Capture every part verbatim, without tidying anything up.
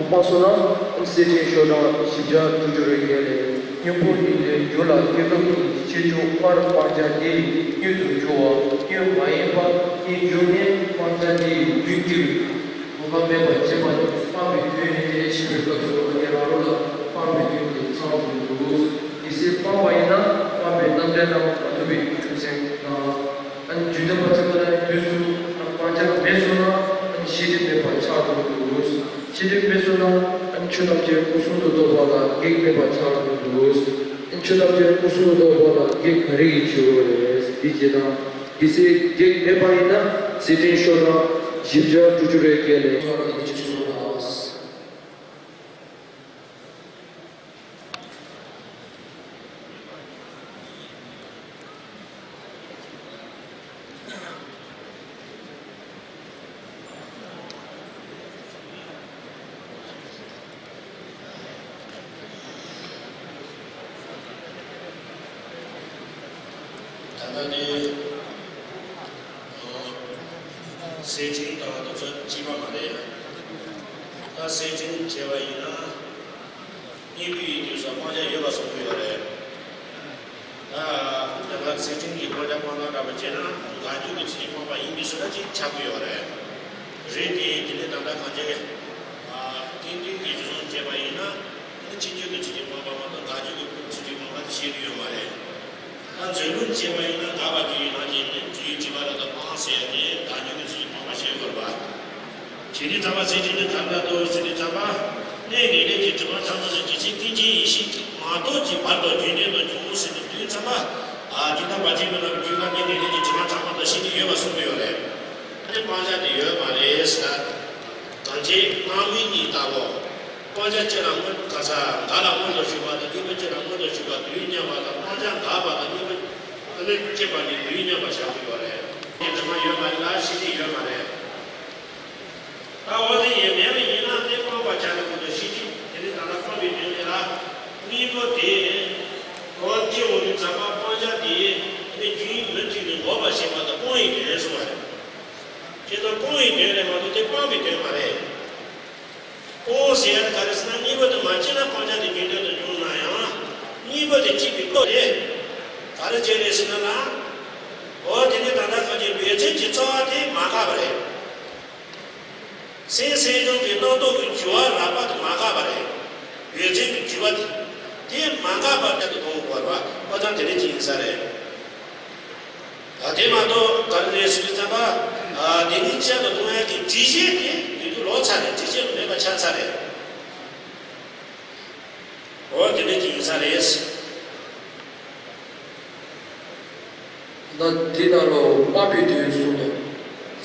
སྤངས་སོང་ན། གསེར་ཕྲེང་ཤོག་གྲངས་བཞི་བརྒྱ་དྲུག་ཅུ་རེ་བརྒྱད་ལས། སྔོན་པོ་ཉིད་དོན་རྒྱུ་ལ་སྐྱེ་སྟོབས་ཀྱི་ཕྱིར་ཆོས་སྔར་སྤང་བྱ་དེ་ཡིས་མངོན་དུ་གྱུར་པ། མངོན་མ་ཡིན་པ་ཡིན་གྱུར་ནས་སྤང་བྱ་དེ་ཡིས་མངོན་གྱུར། གོམས་པ་མེད་པར་བྱེད་པ་ནི་སྤངས་པའི་དོན་ཡིན་ཏེ། ཞེས་པའི་སྐབས་སུ་ཨ་ནི་རང་ལུགས་ལ་སྤངས་པའི་དོན་དེ་ཚང་དུ་འདུག། གལ་སྲིད་སྤངས་པ་ཡིན་ན་སྤངས་པའི་རྣམ་འགྲེལ་རྣམས་མ་ཐོབ་པའི་རྒྱུ་མཚན་དང་། ཨ་ནི་རྒྱུ་མཐུན་པ་ཚིག་ལ་དུས་སུ་སྤང་བྱ་མེད་སོང་ན། ཨ་ནི་ཤེས་སྒྲིབ་མེད་པར་ཆགས་འགྲོ་འདུག། ཤེས་སྒྲིབ་མེད་སོང་ན། ཨ་ནི་ཆོས་ཐམས་ཅད་མངོན་སུམ་དུ་རྟོགས་པ་ལ་གེགས་མེད་པར་ཆགས་འགྲོ་འདུག། ཨ་ནི་ཆོས་ཐམས་ཅད་མངོན་སུམ་དུ་རྟོགས་པ་ལ་གེགས་ག་རེ་ཡིས་བྱེད་དགོས་རེད། དེ་བྱེད་སྟངས་དེ་སྲིད་གེགས་མེད་པ་ཡིན་ན། གསེར་ཕྲེང་ཤོག་གྲངས་བཞི་བརྒྱ་དྲུག་ཅུ་རེ་བརྒྱད་ལས། ད་ལྟ་འདི། གསེར་ཕྲེང་ལྟ་བ་དེ་ཚོ་གཅིག་པ་མ་རེད། ད་གསེར་ཕྲེང་བྱས་པ་ཡིན་ན། གཉིས་པོ་ཡི་དུས་སུ་སྤང་བྱ་ཡོད་པ་གསུངས་ཀྱི་ཡོད་རེད། ད་ད་ལྟ་གསེར་ཕྲེང་གི་སྤང་བྱ་སྤང་སྟངས་འདྲ་པོ་བྱས་ན། འགལ་འཇུག་གི་ཚུལ་གྱིས་སྤངས་པ་ཡིན་པའི་ཚུལ་ལ་ཅིག་ཆགས་ཀྱི་ཡོད་རེད། རེད་དེ། དེ་ནས་ད་ལྟ་གང་ཅི། ཏིང་ཏིང་གི་རྒྱུ་མཚན་བྱས་པ་ཡིན་ན། ཨ་ནི་སྤྱི་འཇུག་གི་ཚུལ་གྱིས་སྤངས་པ་མ་གཏོགས་འགལ་འཇུག་གི་ཚུལ་གྱིས་སྤངས་པ་དེ་བཤད་ཀྱི་ཡོད་མ་རེད། ད་མཛོད་ལུགས་བྱས་པ་ཡིན་ན། དགག་པ་རྒྱུ་ཡི་ནང་གི་རྒྱུ་ཡི་དྲི་བ་ལ་ད་སྤངས་ཟེར་ཡ་དེ་འགལ་འཇུག་གི་ཚུལ་གྱིས་སྤངས་པ་བཤད་དགོས་པ། ཇི་སྲིད་ཚངས་པ་གསེར་ཕྲེང་དུ་ཐལ་འདོད་དོ། ཟེར་དུས་ཚངས་པ་གནས་ལུགས་ལས་ཀྱི་དྲི་མ་ཚང་དུ་ནི། ཇི་སྲིད་ཀུན་མཁྱེན་ཡེ་ཤེས་མ་རྟོགས་ཀྱི་བར་དུ་རྒྱུན་ལྡན་དུ་འབྱུང་ཟེར་དུས་ཚངས་པ། ཨ། རྒྱུན་དང་བར་ཆད་མེད་ལ་རྒྱུན་ལ་གནས་ལུགས་ལས་ཀྱི་དྲི་མ་ཚང་མ་དང་ཤེས་ནི་ཡོད་པ་གསུངས་ཀྱི་ཡོད་རེད། ཨ་ནི་སྤང་བྱ་དེ་ཡོད་མ་རེད་ཟེར། གང་ཅི་སྣང་བའི་གཉིས་ལྟ་བུ། སྤང་བྱ་སྤྱི་ལ་མངོན། ག་ས་འགལ་ལ་མངོན་དུ་ཞུགས་པ་དང་། གཉིས་པོ་སྤྱི་ལ་མངོན་དུ་ཞུགས་པ་དུས་མཉམ་པ་དང་། སྤང་བྱ་འགལ་བ་དང་གཉིས་པོ་ཨ་ནི་སྐྱེས་པ་ནི་དུས་མཉམ་པ་བཞག་གི་ཡོད་རེད། དེ་དྲི་མ་ཡོད་མ་རེད་ལ་ཤེས་ནི་ཡོད་མ་རེད། ད་འོ་དེ་ཡང་མེད་པ་ཡིན་ན་དེ་སྤངས་པར་བྱ་ནི་ཀུན་ཏུ་ཤེས་ཀྱི། དེ་ནི་ད་ལྟ་སྤངས་པའི་དོན་དེ་ལ། གཉིས་པོ་དེ། འོ་དེ་འོ་དེ་ཚངས་པ་སྤང་བྱ་དེ་ནི་རྒྱུན་མུ་མཐུད་ནས་འགོག་པར་བྱེད་པ་དང་སྤོང་བའི་དོན་གསུངས་པ་རེད། བྱས་ཙང་སྤོང་བའི་དོན་རེད་མ་གཏོགས་དེ་སྤངས་པའི་དོན་མ་རེད། སྤོང་ཟེར་ཡ་དེ་ག་རེ་ཟེར་ན། གཉིས་པོ་དེ་མ་སྐྱེས་ན་སྤང་བྱ་དེ་རྒྱུན་ལྡན་དུ་འབྱུང་ན་ཡང་། གཉིས་པོ་དེ་སྐྱེས་པའི་སྟོབས་དེ་ག་རེ་བྱས་རེད་ཟེར་ན་ལ། འོ་དེ་ནི་ད་ལྟ་གང་ཅི་ཡོད་ཚད་ཀྱི་རྩ་བ་དེ་མ་འགགས་པ་རེད། སེམས་སེམས་བྱུང་གི་རྣམ་རྟོག་གི་རྒྱུ་བ་རགས་པ་དེ་མ་འགགས་པ་རེད། ཡོད་ཚད་ཀྱི་རྒྱུ་བ་དེ། དེ་མ་འགགས་པར་བསྟན་དུ་གཏོང་དགོས་པ། ཁོ་ཚང་དེ་འདྲ་ཅིག་ཡིན་ས་རེད། ད་དེ་མ་གཏོགས་ག་རེ་རེད་ཟེར་དུས་ཙམ་པ། ཨ། དེ་ནི་བཅད་དུ་གཏོང་ཡག་གི་སྒྲིབ་བྱེད་དེ་དེ་དུས་ལོག་ཚར་རེད། སྒྲིབ་བྱེད་དུ་མེད་པ་ཆགས་ཚར་རེད། འོ་དེ་འདྲ་ཅིག་ཡིན་ས་རེད། ད་དེ་ནང་ལོགས་སྤངས་པའི་དོན་གསུངས་འདུག།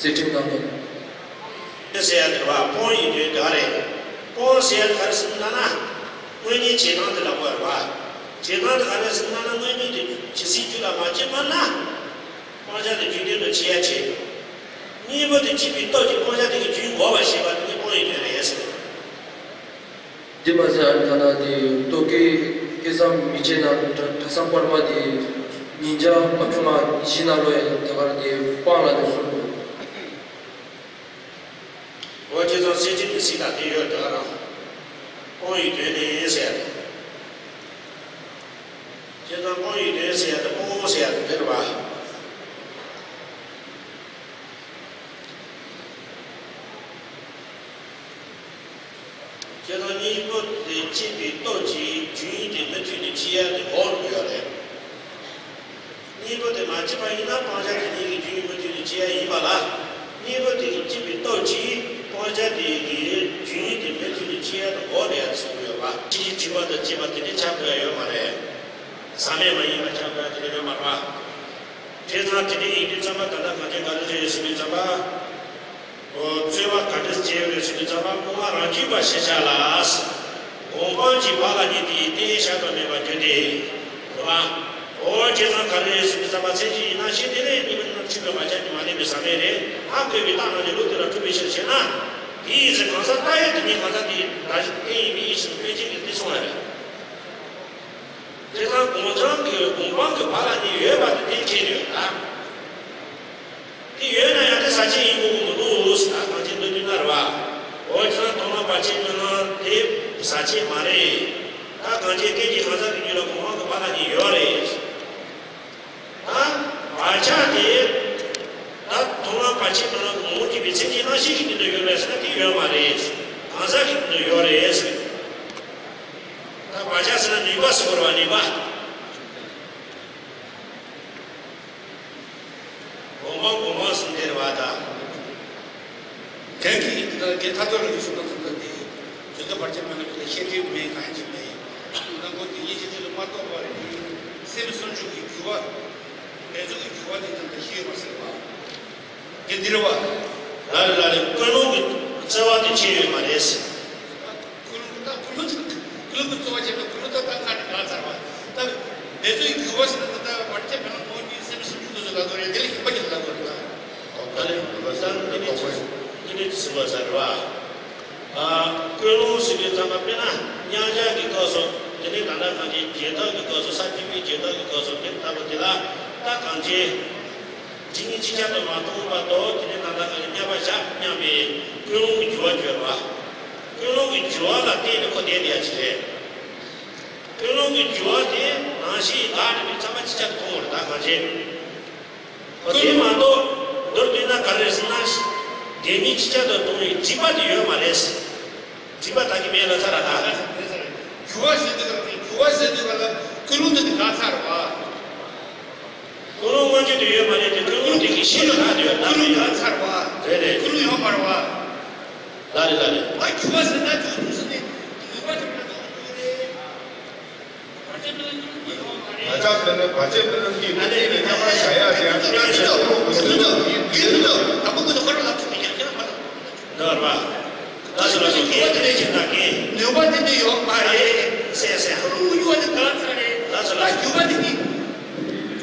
གསེར་ཕྲེང་ནང་ལོགས། དེ་ཟེར་ཡ་དེ་རེད་བ། སྤོང་བའི་དོན་དེ་ག་རེད། སྤོང་ཟེར་ཡ་དེ་ག་རེ་ཟེར་ན་ན། དངོས་གཉེན་བྱེད་སྟངས་དེ་ལ་གོ་རེད་བ། བྱེད་སྟངས་དེ་ག་རེ་ཟེར་ན་ན། དངོས་གཉེན་དེ་ཇི་སྲིད་རྒྱུད་ལ་མ་སྐྱེས་པ་ན། སྤང་བྱ་དེ་རྒྱུན་ལྡན་དུ་བྱེད་ཡ་བྱེད། གཉིས་པོ་དེ་སྐྱེས་པའི་སྟོབས་ཀྱིས་སྤང་བྱ་དེ་གི་རྒྱུན་འགོག་པར་བྱེད་པ་དེ་ནི་སྤོང་བའི་དོན་རེད་ཟེར། འདི་མ་ཟད་ཨ་ནི་ད་ལྟ་དེ་རྟོག་གེ་སྐལ་བཟང་མི་མཇེད་ན་གྲྭ་གྲྭ་ཚང་པར་མ་དེ་ཉིས་བརྒྱ་ལྔ་བཅུ་ང་བཞི་ནང་ལོགས་ཡང་དེ་གར་དེ་སྤང་ལ་དེ་གསུངས་འདུག། འོ་བྱས་ཙང་གསེར་ཕྲེང་གི་ཚིག་དང་དེ་ཡོད་དེ་ག་རང་། སྤོང་བའི་དོན་ནི་ཟེར་ཡ་དེ། བྱས་ཙང་སྤོང་བའི་དོན་ཟེར་ཡ་དེ་སྤོང་ཟེར་ཡ་དེ་འདི་རེད་བ། བྱས་ཙང་གཉིས་པོ་དེ་སྐྱེས་པའི་སྟོབས་ཀྱིས་རྒྱུན་དེ་མུ་མཐུད་ནས་བྱེད་ཡ་དེ་འགོག་འགྲོ་གི་ཡོད་རེད། གཉིས་པོ་དེ་མ་སྐྱེས་པ་ཡིན་ན་སྤང་བྱ་དེ་གཉིས་ཀྱི་རྒྱུན་མུ་མཐུད་ནས་བྱེད་ཡ་ཡིན་པ་ལ། གཉིས་པོ་དེ་གི་སྐྱེས་པའི་སྟོབས་ཀྱིས་སྤང་བྱ་དེ་གི་རྒྱུན་དེ་མུ་མཐུད་ནས་བྱེད་ཡ་དེ་འགོག་འགྲོ་ཡ་དེ་གསུངས་ཡོད་པ། ཕྱིའི་དྲི་མ་དང་བཅས་པ་དེ་འདྲ་ཆགས་དགོས་ཡ་ཡོད་མ་རེད། ཟག་མེད་མ་ཡིན་པ་ཆགས་དགོས་ཡ་དེ་འདྲ་ཡོད་མ་རེད་པ། བྱས་ཙང་དེ་འདྲ་ཡིན་དུས་ཙམ་པ་ད་ལྟ་གང་ཅི་ག་རེ་བྱས་ཡོད་ཟེར་དུས་ཙམ་པ། འོ། རྩོལ་བ་ག་འདྲ་བྱས་ཡོད་རེད་ཟེར་དུས་ཙམ་པ། སྔོན་མ་རང་རྒྱུད་པ་ཤེས་བྱ་ལ། སྒོམ་སྤང་གི་བག་ལ་ཉལ་དེ་ཡི་རྟེན་གཞག་ཏུ་མེད་པར་གྱུར་ཏེ། རེད་པ། འོ། བྱས་ཙང་ག་རེ་རེད་ཟེར་དུས་ཙམ་པ། མཚན་གཞི་ཡིན་ན་ཤེས་དེ་ལས་གཉིས་པོ་རྣམ་འཁྲུལ་པའི་བག་ཆགས་ཀྱིས་མ་བསླད་པའི་ཟག་མེད་རེད། ཧ་གོ་བའི་རྟགས་རྣམས་ནི་ལུགས་དེ་ལ་གྲུབ་པའི་ཕྱིར་ཞེ་ན། དེའི་ཚེ་གང་ཟག་རྟག་ཡོད་དེ་ཉིད་གང་ཟག་དེའི་བདག་རྟེན་ཡིན་པའི་ཕྱིར་དཔེ་ཅན་གྱིས་དེ་གསུངས་པ་རེད། དེ་ལྟར་སྒོམ་སྤང་གི་སྒོམ་སྤང་གི་བག་ལ་ཉལ་ཡོད་པ་དེ་གཏན་འཁེལ་ཡོད་ལ། དེ་ཡོད་ན་ཡང་དེ་ཟག་བཅས་ཡིན་དགོས་མི་འདུག་ཟེར་ན། གང་ཅི་འདོད་དུས་ན་རེད་པ། འོ་ཅི་ན་མཐོང་ལམ་བར་ཆད་སྨོན་ལམ་དེ་ཟག་བཅས་མ་རེད། ད་གང་བྱས་སྐད་ཅིག་གང་ཟག་གི་རྒྱུད་ལ་གོ་འཕང་གི་བར་ལ་ནི་ཡོད་རེད། ད་བག་ཆགས་དེ་ད་མཐོང་ལམ་བར་ཆད་སྨོན་ལམ་གྱི་ངོ་བོ་གཅིག་པའི་མཚན་ཉིད་རྣམ་ཤེས་ཀྱི་སྟེང་དུ་ཡོད་རེད་ཟེར་ན་དེ་ཡོད་མ་རེད། གང་ཟག་གི་སྟེང་དུ་ཡོད་རེད་ཟེར། ད་བག་ཆགས་ཟེར་ན་ནུས་པ་ཟེར་དགོས་རེད་བ། ནུས་པ། གོ་འཕང་གོ་འཕང་ཟེར་དེ་རེད་བ་ད། གང་གིས་འདི་ལྟར་གྱི་ཐ་ཐོ་ལ་ཡོད་སོང་ན་ཐུབ་ཐབས་དེ། དོན་དུ་བར་ཆད་མེད་ན་ཁྱོད་ལ་ཤེས་འདོད་མེད་གང་ཡང་ཅིག་མེད། ནང་ཁོ་དེ་ཉིད་ཅི་ཐད་ལ་མ་རྟོགས་པ་རེད། སེམས་སུམ་ཅུ་གི་རྒྱུ་བ། འབད་རྩོལ་གྱི་རྒྱུ་བ་དེ་ཙམ་དུ་ཤེས་ཡོད་མ་ཟེར་བ། དེ་འདི་རེད་བ། ལ་རེ་ལ་རེ་ཀུན་སློང་གི་རྩོལ་བ་དེ་ཅི་ཡོད་མ་རེད། ཀུན་སློང་ད་ཀུན་སློང་ཀུན་སློང་གི་རྩོལ་བ་བྱས་ན་ཀུན་སློང་ད་ད་ཁ་ནས་འགག་ཚར་བ། ད་འབད་རྩོལ་གྱི་རྒྱུ་བ་ཟེར་ན་ད་བར་ཆད་མེད་ན་ངོ་བོ་ཉིད་སེམས་སུམ་ཅུ་དེ་ཚོ་ལ་དོར་ཡ་དེ་ལས་ཤེས་པ་ཅིག་ལ་དོར་ཡ། ད་ལས་ཀུན་སློང་ད་འདི་ནས་འདི་ནས་ཟིན་པ་ཚར་བ། ཨ། ཀུན་སློང་ཟེར་བའི་ཚང་མ་དཔེར་ན་མཉམ་བཞག་གི་སྐབས་སུ་དེ་ནས་ད་ལྟ་གང་ཅི་བརྗེད་ཐབས་ཀྱི་སྐབས་སུ་ས་བཅུ་པའི་བརྗེད་ཐབས་ཀྱི་སྐབས་སུ་དེ་ལྟ་བུ་དེ་ལ་ད་གང་ཅི། ཇི་སྙེད་ཅིག་ཀྱང་དུ་མ་མཐོང་བར་དུ་དེ་ནས་ད་ལྟ་ག་ནས་མཉམ་པར་བཞག་སྙམ་པའི་ཀུན་སློང་གི་རྒྱུ་བ་བརྗོད་པ། ཀུན་སློང་གི་རྒྱུ་བ་ལ་བརྟེན་ནས་ཁོ་བསྡད་བསྡད་ཡ་ཅིག་རེད། ཀུན་སློང་གི་རྒྱུ་བ་དེ་ནང་བཞིན་བདག་ནི་མི་ཚང་མ་ཅིག་ཀྱང་དུ་མཐོང་བར་ད་གང་བྱེད། ཁོ་དེ་མ་གཏོགས་མདོར་བསྡུས་ན་ག་རེ་རེད་ཟེར་ན། བདེན་གཉིས་ཅིག་ཀྱང་དུ་མཐོང་བའི་སྒྲིབ་པ་དེ་ཡོད་མ་རེད། སྒྲིབ་པ་ད་གི་མེད་ལ་ཚར་ར་ད། རྒྱུ་བ་ཟེར་དུས་ག་རེ་རྒྱུ་བ་ཟེར་དུས་ག་ལ་ཀུན་སློང་དེ་ནི་འགག་ཚར་བ། ཀུན་སློང་མངོན་གྱུར་དུ་ཡོད་མ་རེད་དེ་ཀུན་སློང་དེ་གི་ཤེས་ལ་ད་དུ་ཡོད་ད་མེད་ཡོད། ཚར་བ། རེད་རེད། ཀུན་སློང་ཡོད་མ་རེད་བ། ལ་རེད་ལ་རེད། ཨ་རྒྱུ་བ་ཟེར་ན་རྒྱུ་རྒྱུ་ཟེར་ནས་ནུས་པ་ཐེབས་ན་རྒྱུ་རྒྱུ་རེད། བར་ཆད་སྨོན་ལམ་ཡོད་མ་རེད། བར་ཆད་སྨོན་ལམ་བར་ཆད་སྨོན་ལམ་གྱི་ཨ་ནི་ནི་མཉམ་པར་བཞག་ཡག་དེ་ཡང་ཐུགས་རྗེ་ཆེ། ཐུགས་རྗེ་ཆེ། ཨ་ཁུ་ཀུན་ཏུ་ཁོ་རང་ལ་ཐུགས་རྗེ་ཆེ་ཁྱེད་རང་མ་གཏོགས། འདོར་བ། ལགས་སོ་ལགས་སོ། རྒྱུ་བ་དེ་ནས་ཕྱིན་ན་གི་ནུས་པ་དེ་འདྲ་ཡོད་མ་རེད། སེ་སེ། ཁོ་རང་རྒྱུ་བ་དེ་ག་ཚ་རེད། ལགས་སོ་ལགས་སོ། རྒྱུ་བ་དེ་གི་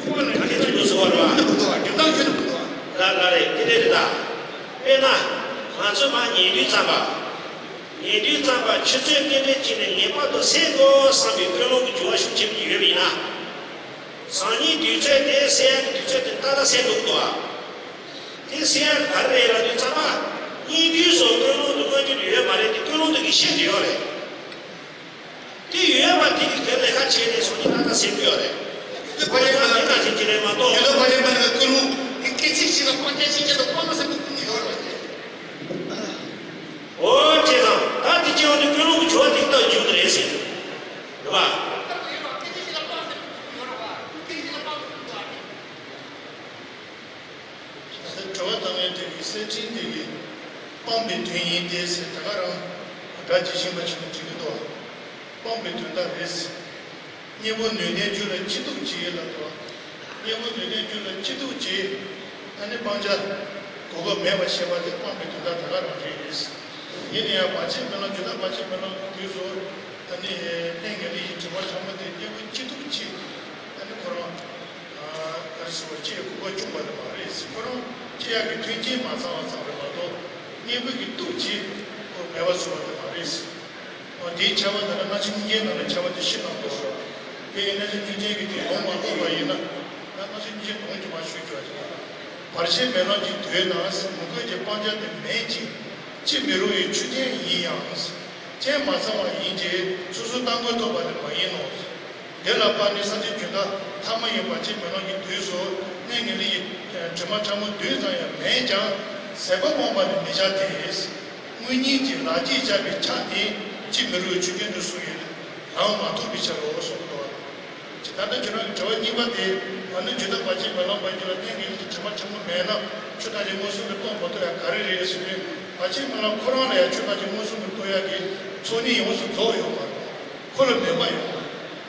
ཁོ་ལ་ག་གི་དུས་སུ་བར་བ། འདི་མི་འདུག་བ། རྒྱུ་སྟངས་ཁྱོད་ནི་མི་འདུག་བ། ལ་ལ་རེད། དེ་འདྲ་རེད་ད། དཔེར་ན། ང་ཚོས་མར་ཉལ་དུས་ཙམ་པ། ཉལ་དུས་ཙམ་པ་ཆུ་ཚོད་སྟོང་ཕྲག་གཅིག་ནས་ངེས་པར་དུ་སད་དགོས་བསམ་པའི་ཀུན་སློང་གི་རྒྱུ་བ་ཤུགས་ཆེན་པོ་ཡོད་པ་ཡིན་ན། སང་ཉིན་དུས་ཚོད་དེ་སད་ཡག་གི་དུས་ཚོད་དེ་ཏག་ཏག་སད་འགྲོ་གི་འདུག་ཨ། དེ་སད་ཡག་ག་རེ་རེད་ལབ་དུས་ཙམ་པ། སྙིང་དུས་སུ་ཀུན་སློང་དུ་མངོན་གྱུར་དུ་ཡོད་མ་རེད་དེ་ཀུན་སློང་དུ་གི་ཤེས་དུ་ཡོད་རེད། དེ་ཡོད་པ་དེ་གི་ག་ལས་ཀ་བྱས་ནས་སང་ཉིན་ཏག་ཏག་སད་གི་ཡོད་རེད། དེ་ཁོ་ཡང་ཡིན་ན་ཅིག་ཅིག་རེད་མ་གཏོགས། ཡོད་པ་རེད་མ་ནི་ཀུན་སློང་དེ་སྐད་ཆ་ཞིག་ལ་སྤང་བྱ་ཞིག་ཅན་དུ་སྤང་ན་སད་ཀུན་སློང་ཡོད་རེད། འོ་དེ་དང་ད་དེ་སྐྱེ་བ་དེ་ཀུན་སློང་གི་རྒྱུ་བ་དེ་ལྟར་འཇུག་གི་རེད་ཟེར། རེད་བ། དྲི་བ་བཏང་མཁན་དེ་གི་གསེར་ཕྲེང་དེ་གི་སྤངས་པའི་དོན་ཡིན་ཏེ་ཟེར་ད་ག་རང་སྒྲ་ཇི་བཞིན་པ་བྱས་ནས་འབྲི་གི་འདུག་སྤངས་པའི་དོན་དག་རེད། གཉེན་པོ་ནུས་ལྡན་རྒྱུད་ལ་ཅི་ཐུབ་བྱེད་ལབ་འདུག་གཉེན་པོ་ནུས་ལྡན་རྒྱུད་ལ་ཅི་ཐུབ་བྱེད། ཨ་ནི་སྤང་བྱ་གོ་སྐབས་མེད་པར་བཤད་པ་དེ་སྤངས་པའི་དོན་དག་ད་ག་རང་རེད། ཡིན་ན་ཡང་བར་ཆད་སྨོན་ལམ་ཇི་ལྟར་བར་ཆད་སྨོན་ལམ་དུས་སུ་ཨ་ནི་གནས་ངན་ལེན་གྱི་དྲི་མ་ཕྲ་མོ་དེ་གཉེན་པོ་ཅི་ཐུབ་བྱེད། ཨ་ནི་ཁོ་རང་ག་རེ་ཟེར་བ་ཅི་ཡང་གོ་སྐབས་བྱུང་བ་དེ་མ་རེད། ཁོ་རང་ཅི་ཡང་གི་མཐུན་རྐྱེན་མ་ཚང་བ་ཙམ་རེད་མ་གཏོགས་གཉེན་པོ་གི་ཐུབ་བྱེད་ཁོ་མེད་པ་བཟོ་བ་དེ་མ་རེད། འོ་དེའི་ཁྱད་པར་འདི་ལ་སྔ་ཕྱི་གཉིས་ཀའི་ནང་ནས་ཁྱད་པར་དེ་ཤེས་གནང་དགོས་སོ། དེ་ཡིན་ན་ཚེ་མཐུན་རྐྱེན་གྱི་དེ་ཡོང་མ་ཐུབ་པ་ཡིན་ན་ད་སྔ་ཕྱི་གཉིས་ཀའི་དོན་གྱི་མ་ཞུ་རྒྱུ་བ་ཞིག་ལ། བར་ཆད་མེད་ལམ་གྱི་དོན་དང་མུ་འགོག་གི་སྤང་བྱ་དེ་མེད་ཅིང་བྱེད་མི་རུང་བའི་ཆོས་ཅན་ཡིན་ཡང་། རྐྱེན་མ་ཚང་བ་ཡིན་གྱི་སོ་སོའི་རྟག་འགོག་ཐོབ་པ་ནི་མ་ཡིན་ནོ། དེ་ལ་དཔག་ནི་སངས་རྒྱས་བརྒྱུད་ལྟ་ཐ་མ་ཡི་བར་ཆད་མེད་ལམ་གྱི་དུས་སུ་གནས་ངན་ལེན་གྱི་དྲི་མ་ཕྲ་མོ་རྡུལ་ཙམ་ཡང་མེད་ཀྱང་ཟད་པ་སྤངས་པ་ནི་མི་བྱ་སྟེ། དངོས་གཉེན་གྱི་ལག་རྗེས་བཅག་པའི་ཆ་ནི་བྱེད་མི་རུང་བའི་ཆོས་ཅན་དུ་གསུངས་ཡོད་དེ་ལམ་མ་ཐོབ་པའི་ཕྱིར་རོ་གསུངས་སོ། ཇི་ལྟར་ན་ཁྱོད་རང་གི་དྲི་བ་གཉིས་པ་དེ་ང་ནི་ཇི་ལྟར་བར་ཆད་མེད་ལམ་པ་རྒྱུད་ལ་གནས་ངན་ལེན་གྱི་དྲི་མ་ཕྲ་མོ་མེད་ན་ཆོས་ཐམས་ཅད་མངོན་སུམ་དུ་རྟོགས་མ་ཐུབ་ཡ་ག་རེ་རེད་ཟེར་དུས་བར་ཆད་མེད་ལམ་ཁོ་རང་ལ་ཡང་ཆོས་ཐམས་ཅད་མངོན་སུམ་དུ་རྟོགས་ཡ་གི་ཚོགས་གཉིས་ཡོངས་སུ་རྫོགས་ཡོད་མ་རེད། ཁོ་ལ་ནུས་པ་ཡོད་མ་རེད།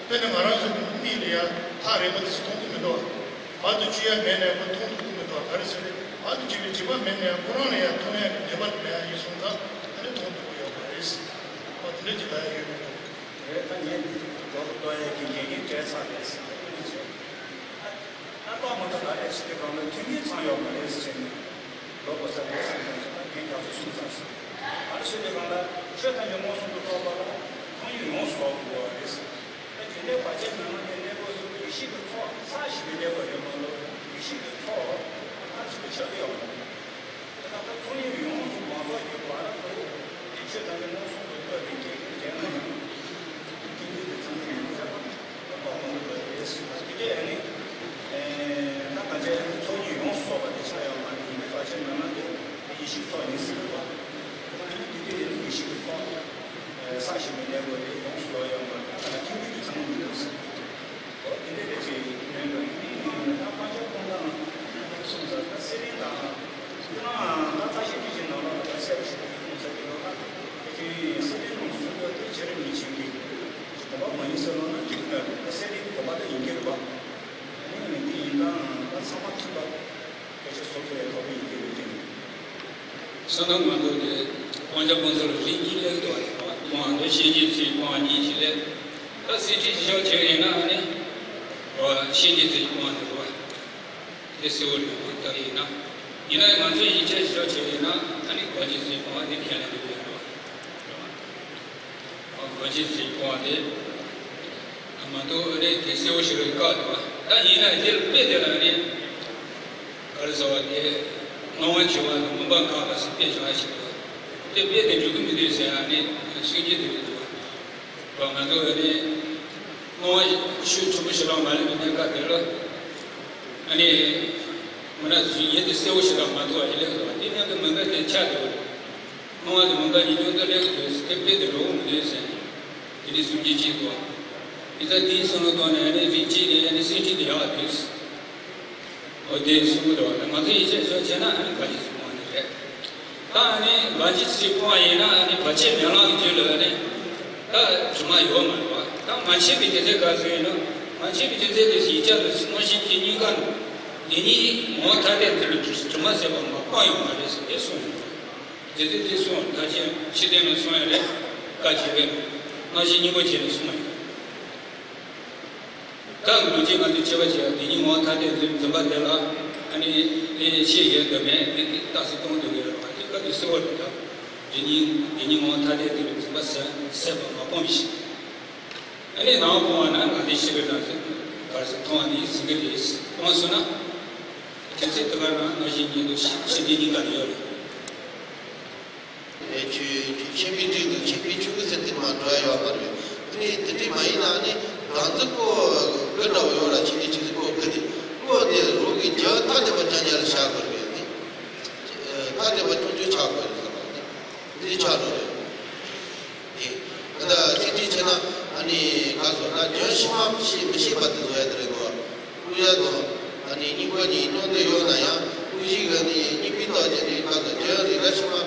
དཔེར་ན་ང་རང་ཚོ་མིག་ལ་ཡང་ཐག་རིང་པོ་དེ་ཚོ་མཐོང་གི་མི་འདུག་བར་དུ་གཅོད་ཡ་མེད་ནའང་ཁོ་མཐོང་ཐུབ་ཀྱི་མི་འདུག་ག་རེ་ཟེར་ན་བར་དུ་གཅོད་པའི་སྒྲིབ་པ་མེད་ནའང་ཁོ་རང་ལ་ཡང་མཐོང་ཡ་གི་ནུས་པ་དེ་མེད་ཡ་ཡིན་སོང་ཙང་ཨ་ནི་མཐོང་ཐུབ་ཀྱི་ཡོད་མ་རེད། འོ་དེ་འདྲ་ཅིག་ལབ་ཡ་ཡོད་མི་འདུག་རེད། ད་ངས་འདི་མགྱོགས་པོ་གཏོང་ཡས་ཀྱི་འགན་འཁྱེར་སྤྲད་ཚར་རེད་ཟེར་ནས་ཀུན་ནས་བྱས། ད་གཏོང་མ་ཐུབ་ན་རེད་ཟེར་དུས་སྒང་ལ་མཐུན་རྐྱེན་ཚང་ཡོད་མ་རེད་ཟེར་ནས་ལོག་དགོས་ས་རེད་ཟེར་ནས་ད་ངས་རྒྱ་མཚོ་གསུངས་ཚར་ཟེར། ད་ཟེར་དུས་སྒང་ལ་ཆོས་ཐམས་ཅད་མངོན་སུམ་དུ་རྟོགས་པ་ལ་ཐོག་མེད་ཡོངས་སུ་རྫོགས་དགོས་པ་རེད་ཟེར། ད་དེ་འདྲའི་བར་ཆད་མེད་ལམ་གྱི་གནས་སྐབས་སུ་ཡེ་ཤེས་ཀྱི་ཚོགས་ཚར་ཞིག་གི་གནས་སྐབས་ཡོད་མ་གཏོགས་ཡེ་ཤེས་ཀྱི་ཚོགས་ཚར་ཞིག་གི་ཆགས་ཀྱི་ཡོད་མ་རེད། དེ་ད་ལྟ་ཐོག་མེད་ཡོངས་སུ་མ་རྫོགས་ཀྱི་བར་དུ། ཆོས་དང་ནི་མངོན་སུམ་དུ་བསྟོད་པའི་རྒྱན་གྱི་རྒྱན་ལ་ཡང་། ཀུན་མཁྱེན་གྱི་ཚང་ནས་ཡོངས་གསལ་དང་། ད་པ་མང་པོ་ལ་ཡོད་ཟེར་བ་དེ་གས་ནི། ད་ང་ཚོའི་ཚོགས་གཉིས་ཡོངས་སུ་རྫོགས་པ་དེ་ཆགས་ཡོད་མ་རེད། ཡིན་པའི་བར་ཆད་མེད་མ་དེ་ཡེ་ཤེས་ཚོགས་ཡིན་ཟེར་བ། ད་ནི་དེ་གས་ནི་ཡེ་ཤེས་ཀྱི་ཚོགས་བསགས་ཤིང་མི་གནས་པ་དེ་ཡོངས་སུ་རྫོགས་ཡོད་མ་རེད། ད་ཀུན་མཁྱེན་གྱི་ཚང་ནས་ཡོངས་སུ་རྫོགས། འོ་དེ་འདྲ་རེད་ཅེས་ཡིན་པ་ཡིན། ད་སྤང་བྱ་སྤོང་ཐབས་གསུངས་ཚར། ད་སེ་རན་དང་། དེ་ནང་ད་ལྟ་ཤེས་རྒྱུ་ཅན་ནང་ལོགས་ལ་ད་གསལ་པོ་ཞིག་གསུངས་ཚར་གྱི་འདུག་ལ། དེ་བཞིན་སེ་རན་ནང་གསུངས་པ་དེ་བྱེ་རིམ་གྱི་ཆོས་ཀྱི་གོ་འཕང་མ་ཡིན་ཟེར་ལབ་ན་འགྲིག་གི་མ་རེད། ད་སེ་རན་གྱི་གོ་འཕང་ད་ཡིན་གྱི་རེད་པ། ཨ་ནི་འདི་ཡིན་ད་ད་ཚང་མ་མཐུན་པ། སྐད་ཆ་སོ་སོ་ཡང་ཐོག་མ་ཡིན་གྱི་རེད་ཅེས། བསོད་ནམས་མང་པོ་དེ་སྤང་བྱ་སྤོང་ཚུལ་ལ་རིགས་གཉིས་སླེབས་འདུག་བ། སྤང་བ་དང་ཤེས་བྱའི་ཚུལ་སྤང་བ་གཉིས་ཤིག་སླེབས། ད་སེམས་ཁྲིད་ཞིག་བྱས་ཡིན་ན་ནི། ཤེས་བྱའི་ཚུལ་སྤང་བ་དེ་རེད་བ། དེ་གསལ་བོ་རེད་བ། ད་ཡིན་ན། ཡིན་ན་ང་ཚོས་ཡིག་ཆ་ཞིག་བྱས་ཡིན་ན་ཨ་ནི་གོ་བྱའི་ཚུལ་སྤང་བ་དེ་ཁས་ལེན་དགོས་ཀྱི་རེད་བ། གོ་བྱའི་ཚུལ་སྤོང་བ་དེ། མ་གཏོགས་ཨ་ནི་དེ་གསལ་བོ་ཞིག་རེད་བཀག་འདུག་བ། ད་ཡིན་ན་དེ་ལ་དཔེ་དེ་ལ་ནི། ག་རེ་ཟེར་བ་དེ། སྣང་བ་འཆི་བ་དང་མུན་པ་འགག་པ་ཟེར་དཔེ་བཞག་ཞིག་འདུག་དེ་དཔེ་དེ་འགྲིག་གི་མི་འདུག་ཟེར་ཡ་ནི་སུན་འབྱིན་དེ་མི་འདུག་བ། ང་ཚོ་ཨ་ནི། སྣང་བ་ཤུགས་ཆེན་པོ་ཞིག་ལ་མ་སླེབས་པའི་གནས་སྐབས་དེ་ལ། ཨ་ནི། མི་ན་ཡིད་དེ་གསལ་བོ་ཞིག་ལ་མ་ཐུག་པ་ཞིག་སླེབས་འདུག་བ། དེ་ནས་དེ་མུན་པ་དེ་ཆགས་འདུག་བ། སྣང་བ་དེ་མུན་པ་ཉིད་སྐྱོན་དུ་སླེབས་འདུག་དེ་དཔེ་དེ་འགྲོ་གི་མི་འདུག་ཟེར། དེ་ནི་སུན་འབྱིན་གཅིག་འདུག་བ། ཡིན་ཙང་དེའི་བསམ་བློ་བཏང་ནས་ཨ་ནི་རིགས་གཅིག་ནས་ཨ་ནི་སེམས་ཁྲིད་དེ་ཡག་འདུག་འོ་དེ་གསུང་གི་འདུག་བ། ང་ཚོས་ཡིད་ཆེས་བཟོ་བྱས་ན་ཨ་ནི་ག་ཅི་ཞིག་སྤོང་བ་ནི་རེད། ད་ཨ་ནི་ག་ཅི་ཞིག་སྤོང་བ་ཡིན་ན་ཨ་ནི་བར་ཆད་མེད་ལམ་གྱི་རྒྱུད་ལ་ཨ་ནི་ད་དྲི་མ་ཡོད་མ་རེད་བ། ད་མ་མཆིས་པའི་རྒྱུ་མཚན་ག་ཚོད་ཡིན་ན། མ་མཆིས་པའི་རྒྱུ་མཚན་དེ་ཡིག་ཆ་དུ་སྔོན་ཤེས་ཀྱི་སྙིང་ག་ནས་འདི་ཉིད་ངོ་ཐ་དད་འདི་ལ་དྲི་མ་ཟད་པ་མ་སྤངས་ཡོད་མ་རེད་ཟེར་དེ་གསུངས་ཡོད། རྒྱུ་མཚན་དེ་གསུངས་ད་ཅི་ཕྱི་དོན་ལ་གསུངས་ཡོད་རེད། བཀའ་བྱེད་པས་སྔོན་ཤེས་སྙིང་པོ་བྱས་ནས་གསུངས་ཡོད། ད་ལུགས་ཀྱི་ང་ཚོས་དཔྱད་པ་བྱས་པ་དེ་ཉིད་ངོ་ཐ་དད་འཛིན་འཛིན་པ་དེ་ལ་ཨ་ནི་དེ་ཤེས་ཡོད་དམ་མེད་དེ་དེ་རྟགས་སུ་གཏོང་དགོས་ཡོད་རེད་བ། དེ་སྐབས་དུ་གསལ་བོ་རེད་ད། དེ་ཉིད་དེ་ཉིད་ངོ་ཐ་དད་འཛིན་འཛིན་པ་ཟད་ཟད་པ་མ་སྤངས་ཤིང་། ཨ་ནི་ནང་སྤོང་བ་ན་ང་དེ་ཤེས་པའི་གྲངས་སུ་གར་སུ་མཐོང་བ་ནི་ཟིན་གྱི་རེད། སྤངས་སོང་ན་དེ་ཚེ་དེ་ག་ན་ང་ཞིག་ཉིད་དུ་ཤི་ཤི་དེ་ཉིད་ཀ་ཡོད་རེད། ཆོས་ཆོས་ཆོས་པའི་སྒྲིག་འདུག་ཆོས་པའི་ཆོས་ཀྱི་སེམས་དེ་མ་འགྲོ་ཡ་ཡོད་མ་རེད། དེ་དེ་འདྲ་མ་ཡིན་ན་ནི་བདག་འཛིན་པོ་དགུ་འདྲ་བོ་ཡོད་ལ་ཆོས་ཀྱི་ཆོས་སེམས་པོ་དགུ་དེ་པོ་དེ་རང་གི་རྒྱུ་ཐ་དད་པ་ཅན་ཅན་ལ་བཞག་དགོས་རེད་དེ། ཐ་དད་པ་ཆུང་ཆུང་ཆགས་དགོས་རེད་ཟེར་བ་དེ་འདི་ཆགས་འགྲོ་རེད། དེ་ད་ལྟ་ཚིག་འདི་བྱས་ན་ཨ་ནི་ག་སོ་ན་རྒྱུན་ཕྱི་མ་ཤེས་མི་ཤེས་པ་དེ་བཟོ་ཡ་དེ་རེད་འདུག་སྤུ་ཡ་དང་ཨ་ནི་སྙིང་པོ་གཉིས་མཉམ་དུ་ཡོད་ན་ཡང་སྤུ་བཞི་ག་ནི་སྙིང་པོའི་རྟགས་ཀྱི་ནི་ད་ལྟ་རྒྱུན་རིག་པ་ཕྱི་མ་དང་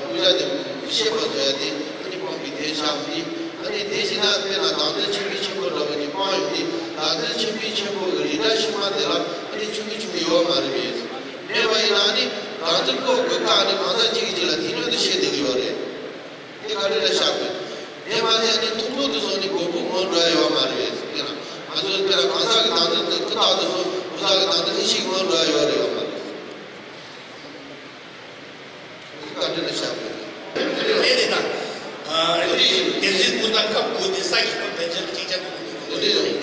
སྤུ་ཡ་དེ་མི་ཤེས་པ་བཟོ་ཡ་དེ་ཨ་ནི་སྤངས་པའི་དེ་བཞག་སྟེ། ཨ་ནི་དེ་བཞིན་ན་དཔེར་ན་བདག་འཛིན་ཆེན་པོའི་ཆེན་པོ་འདྲ་བ་ཉིད་སྤངས་ཡོད་དེ། བདག་འཛིན་ཆེན་པོའི་ཆེན་པོ་གི་རིགས་འདྲ་ཕྱི་མ་དེ་ལ་ཨ་ནི་ཆུང་གི་ཆུང་གི་ཡོད་མ་རེད་པས། མེད་པ་ཡིན་ན་ཨ་ནི་བདག་འཛིན་ཀོ་དགོས་ཀ་ཨ་ནི་གང་ཟག་གཅིག་གིས་གཅིག་ལ་དེ་མཉམ་དུ་ཤེས་བསྡད་ཀྱི་ཡོད་རེད། དེ་ག་རེ་ལ་བཞག་དགོས། དེ་མ་ཟད་ནི་ཐུན་མོང་དུ་སོང་ནི་སྒོར་པོ་ངོ་འགྲོ་ཡ་ཡོད་མ་རེད་ཟེར་ན། ང་ཚོ་དེ་ལ་གང་ཟག་གི་དང་དུ་ཀུན་བཏགས་དུ་སོང་ཀུན་བཟང་གི་དང་དུ་ལྷན་ཅིག་ངོ་འགྲོ་ཡ་ཡོད་རེད་ཡོད་མ་རེད། དེ་ག་རེ་ལ་བཞག་དགོས། ལས་དེ་དང་། ཨ་རེ་རེ་བདེན་འཛིན་ཀུན་བཏགས་སྐབས་དགུ་དེ་ས་ཀྱི་སྐབས་བདེན་འཛིན་ལ་ཅིག་ཅར་དུ་དགོས་དགོས་རེད་ཡོད་རེད།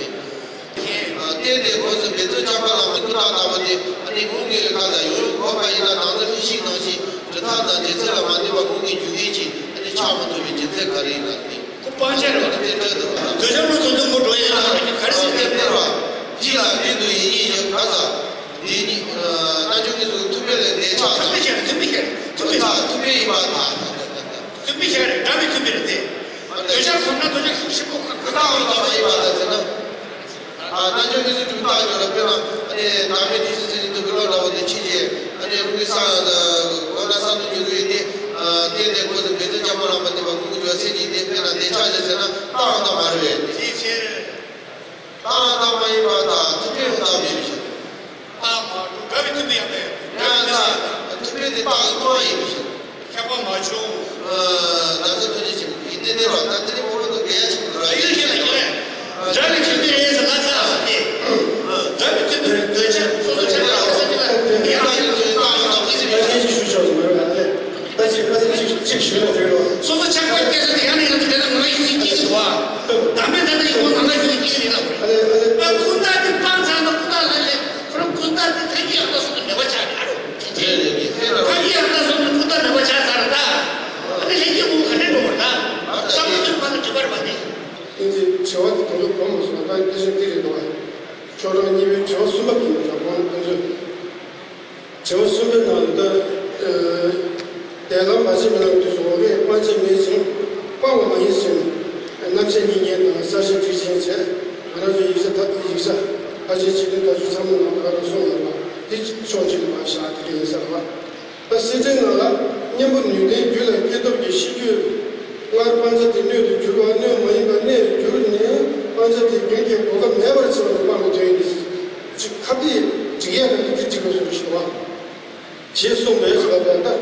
རྟེན་དེ་ཁོ་ཚོ་འབད་རྩོལ་རྐྱང་པ་ལ་མི་ཀུན་བཏགས་ལྟ་བུ་དེ་ཨ་ནི་སྔོན་གྱི་ཁ་ལ་ཡོང་ཡོང་གོ་བ་ཡིན་ན་ནང་དོན་ལྷན་ཅིག་ནང་བཞིན་གྲུབ་མཐའ་དང་རྗེས་ཚོད་ལ་མ་ལྟོས་པ་སྔོན་གྱི་རྒྱུ་རྐྱེན་གྱིས་ཨ་ནི་ཆགས་མ་ཐུབ་པའི་རྒྱུ་མཚན་ག་རེ་ཡིན་ན་དེ། ཁོ་སྤང་བྱ་རེད་བ། དེ་འདྲ་འདུག་འདོད་ཆགས་སྣང་ཚུལ་དུ་མོ་འགྲོ་ཡིན་ན་ག་རེ་ཟེར་དེ་སྟེར་བ། གཅིག་ལ་འདི་འདུག་ཡིན་ཡིན་ཞེས་ག་ས། འདི་ཉིད་རྣལ་འབྱོར་གྱི་གཟུགས་ཐུབ་པའི་ལས་འདས་ཆགས་ཐུབ་པའི་ཤེས་ཐུབ་པའི་ཤེས་ཐུབ་པའི་ཐུབ་པའི་ཡིན་པ་དང་། ཐུབ་པའི་ཤེས་རེད། འདྲ་བའི་ཐུབ་པའི་རེད་དེ། འདོད་ཆགས་སྣང་ཚུལ་དུ་མོ་ཤེས་པོ་ཁ་ཁ་ཐག་ཡིན་པ་ཡིན་པ་དང་ཟེར་ན། རྣལ་འབྱོར་གྱི་གཟུགས་ཐུབ་ཐག་ཆོད་ལ་དཔེར་ན་ཨ་ནི་བདག་མེད་བདེན་བཞི་ཚེ་རིང་དུ་བུ་ལོ་འདྲ་བོ་དེ་ཕྱིན་ཆད་ཨ་ནི་རང་གི་ས་གོ་ན་ས་དུ་འགྱུར་རུ་ཡིན་ཏེ། རྟེན་དེ་ཁོ་ཚོ་འབད་རྩོལ་རྐྱང་པ་ལ་མ་ལྟོས་པ་སྔོན་གྱི་འགྲོ་ཚེ་གཉིས་ཏེ་དཔེར་ན་འདོད་ཆགས་ཞེས་ཟེར་ན་རྟགས་ཡང་དག་མ་རེད་པས། རྟགས་ཡང་དག་མ་ཡིན་པ་དང་ཐུབ་པའི་ཡང་དག་མེད་པའི་ཕྱིར། རྟགས་མ་གྲུབ་འདྲ་བའི་ཐུབ་པའི་ཡང་མེད། ཡང་དག་ཐུབ་པའི་དེ་རྟགས་ཀྱི་སྟོང་པ་ཡིན་པའི་ཕྱིར། ཁྱད་པར་མ་བྱུང་། ན་ཚ་ཐུགས་རྗེ་ཆེན་པོ་ཡིན་ཏེ་གནས་པ་ད་དེ་ནི་མོ་རང་དུ་དགེ་ཡ་ཆེན་པོ་ར་ཡིན་ཞེས་ལ་ཡིན། འདྲ་བའི་ཐུབ་པའི་རེད་ཟེར་ལ་ཚ་ལ་སོགས་ཏེ། འདྲ་བའི་ཐུབ་པའི་འདོད་ཆགས་སོ་སོ་ཆགས་པ་ཡང་ས་ཅི་ལ་ཡང་ཡང་ཡང་ཞུ་ཆོག་གི་མ་རེད་ད་དེ། ད་ཅི་ད་ཅི་ཅིག་ཅིག་ཞུས་ལ་འགྲིག་རོགས། སོ་སོ་ཆགས་པ་སྐྱེ་ས་དེ་ཡང་ནས་ཡང་དུ་དེ་ལ་ངོ་ཡིད་ཀྱི་ཀྱི་འདུག་བ། ད་མེད་ད་ལྟ་ཡིན་ངོ་ནང་ན་ཞུ་ཀྱི་ཀྱི་རེད་ལ། ཨ་ལེ་ཨ་ལེ། ད་ཀུན་བཏགས་དེ་སྤང་ཚར་ན་ཀུན་བཏགས་ལ་ལས་ཁོ་རང་ཀུན་བཏགས་དེ་ཐལ་གྱི་ཡང་དག་སོགས་དུ་མེད་པ་ཆགས་ཡ་རོ། ཐལ་གྱི་ཡང་དག་སོགས་དུ་ཀུན་བཏགས་མེད་པ་ཆགས་ཚར་ད། ཨ་ནི་ལྷན་ དྲི་བ་དེ་དང་པོ་གོ་མ་སོང་བ། ད་དེ་བཞིན་དེ་རེད་འདུག་བ། ཁྱོད་རང་གཉིས་པའི་དྲི་བ་གསུམ་པ་དེ་ཡིན་འདྲ་གོང་དུ་ཚོད། དྲི་བ་གསུམ་པའི་ནང་དུ། དེ་ལམ་བར་ཆད་མི་ལམ་དུས་སུ་འོ་བས་སྤང་བྱ་མེད་ཅིང་སྤང་བ་མ་ཡིན་ཞིང་། རྣམ་བཤད་གཉིས་བརྒྱན་དང་གསལ་བཤད་ཁྲིགས་ཅན་བྱས། ང་རང་ཚོའི་ཡིག་ཆ་ད་ཡིག་ཆ་ཕལ་ཆེར་སྤྱི་དོན་དག་ཆོས་ཚང་མ་ནང་ལ་ང་རང་གསུངས་ཡོད་པ་དེ་ཕྱོགས་གཅིག་ལ་མ་བཞག་དེ་འདྲ་ཡིན་ས་རེད་བ། ད་གསེར་ཕྲེང་ནང་ལ་གཉེན་པོ་ནུས་ལྡན་རྒྱུད་ལ་སྐྱེས་སྟོབས་ཀྱི་ཤེས་རྒྱུད། སྔར་སྤང་བྱ་དེ་སྣོད་དུ་གྱུར་པ་སྣོད་མ་ཡིན་པ་གནས་གྱུར་ནས་སྤང་བྱ་དེ་རྒྱུན་གྱི་གོ་སྐབས་མེད་པར་བྱེད་པ་དེ་སྤང་བའི་དོན་ཡིན་ཏེ། ཅིག་ཁ་གཏད་འགྲིག་ཡས་ཀྱི་དེ་འགྲིག་པའི་བཟོ་འདྲ་ཞིག་འདུག་བ། ཞེས་གསུངས་པས་ཟེར་བ་དང་།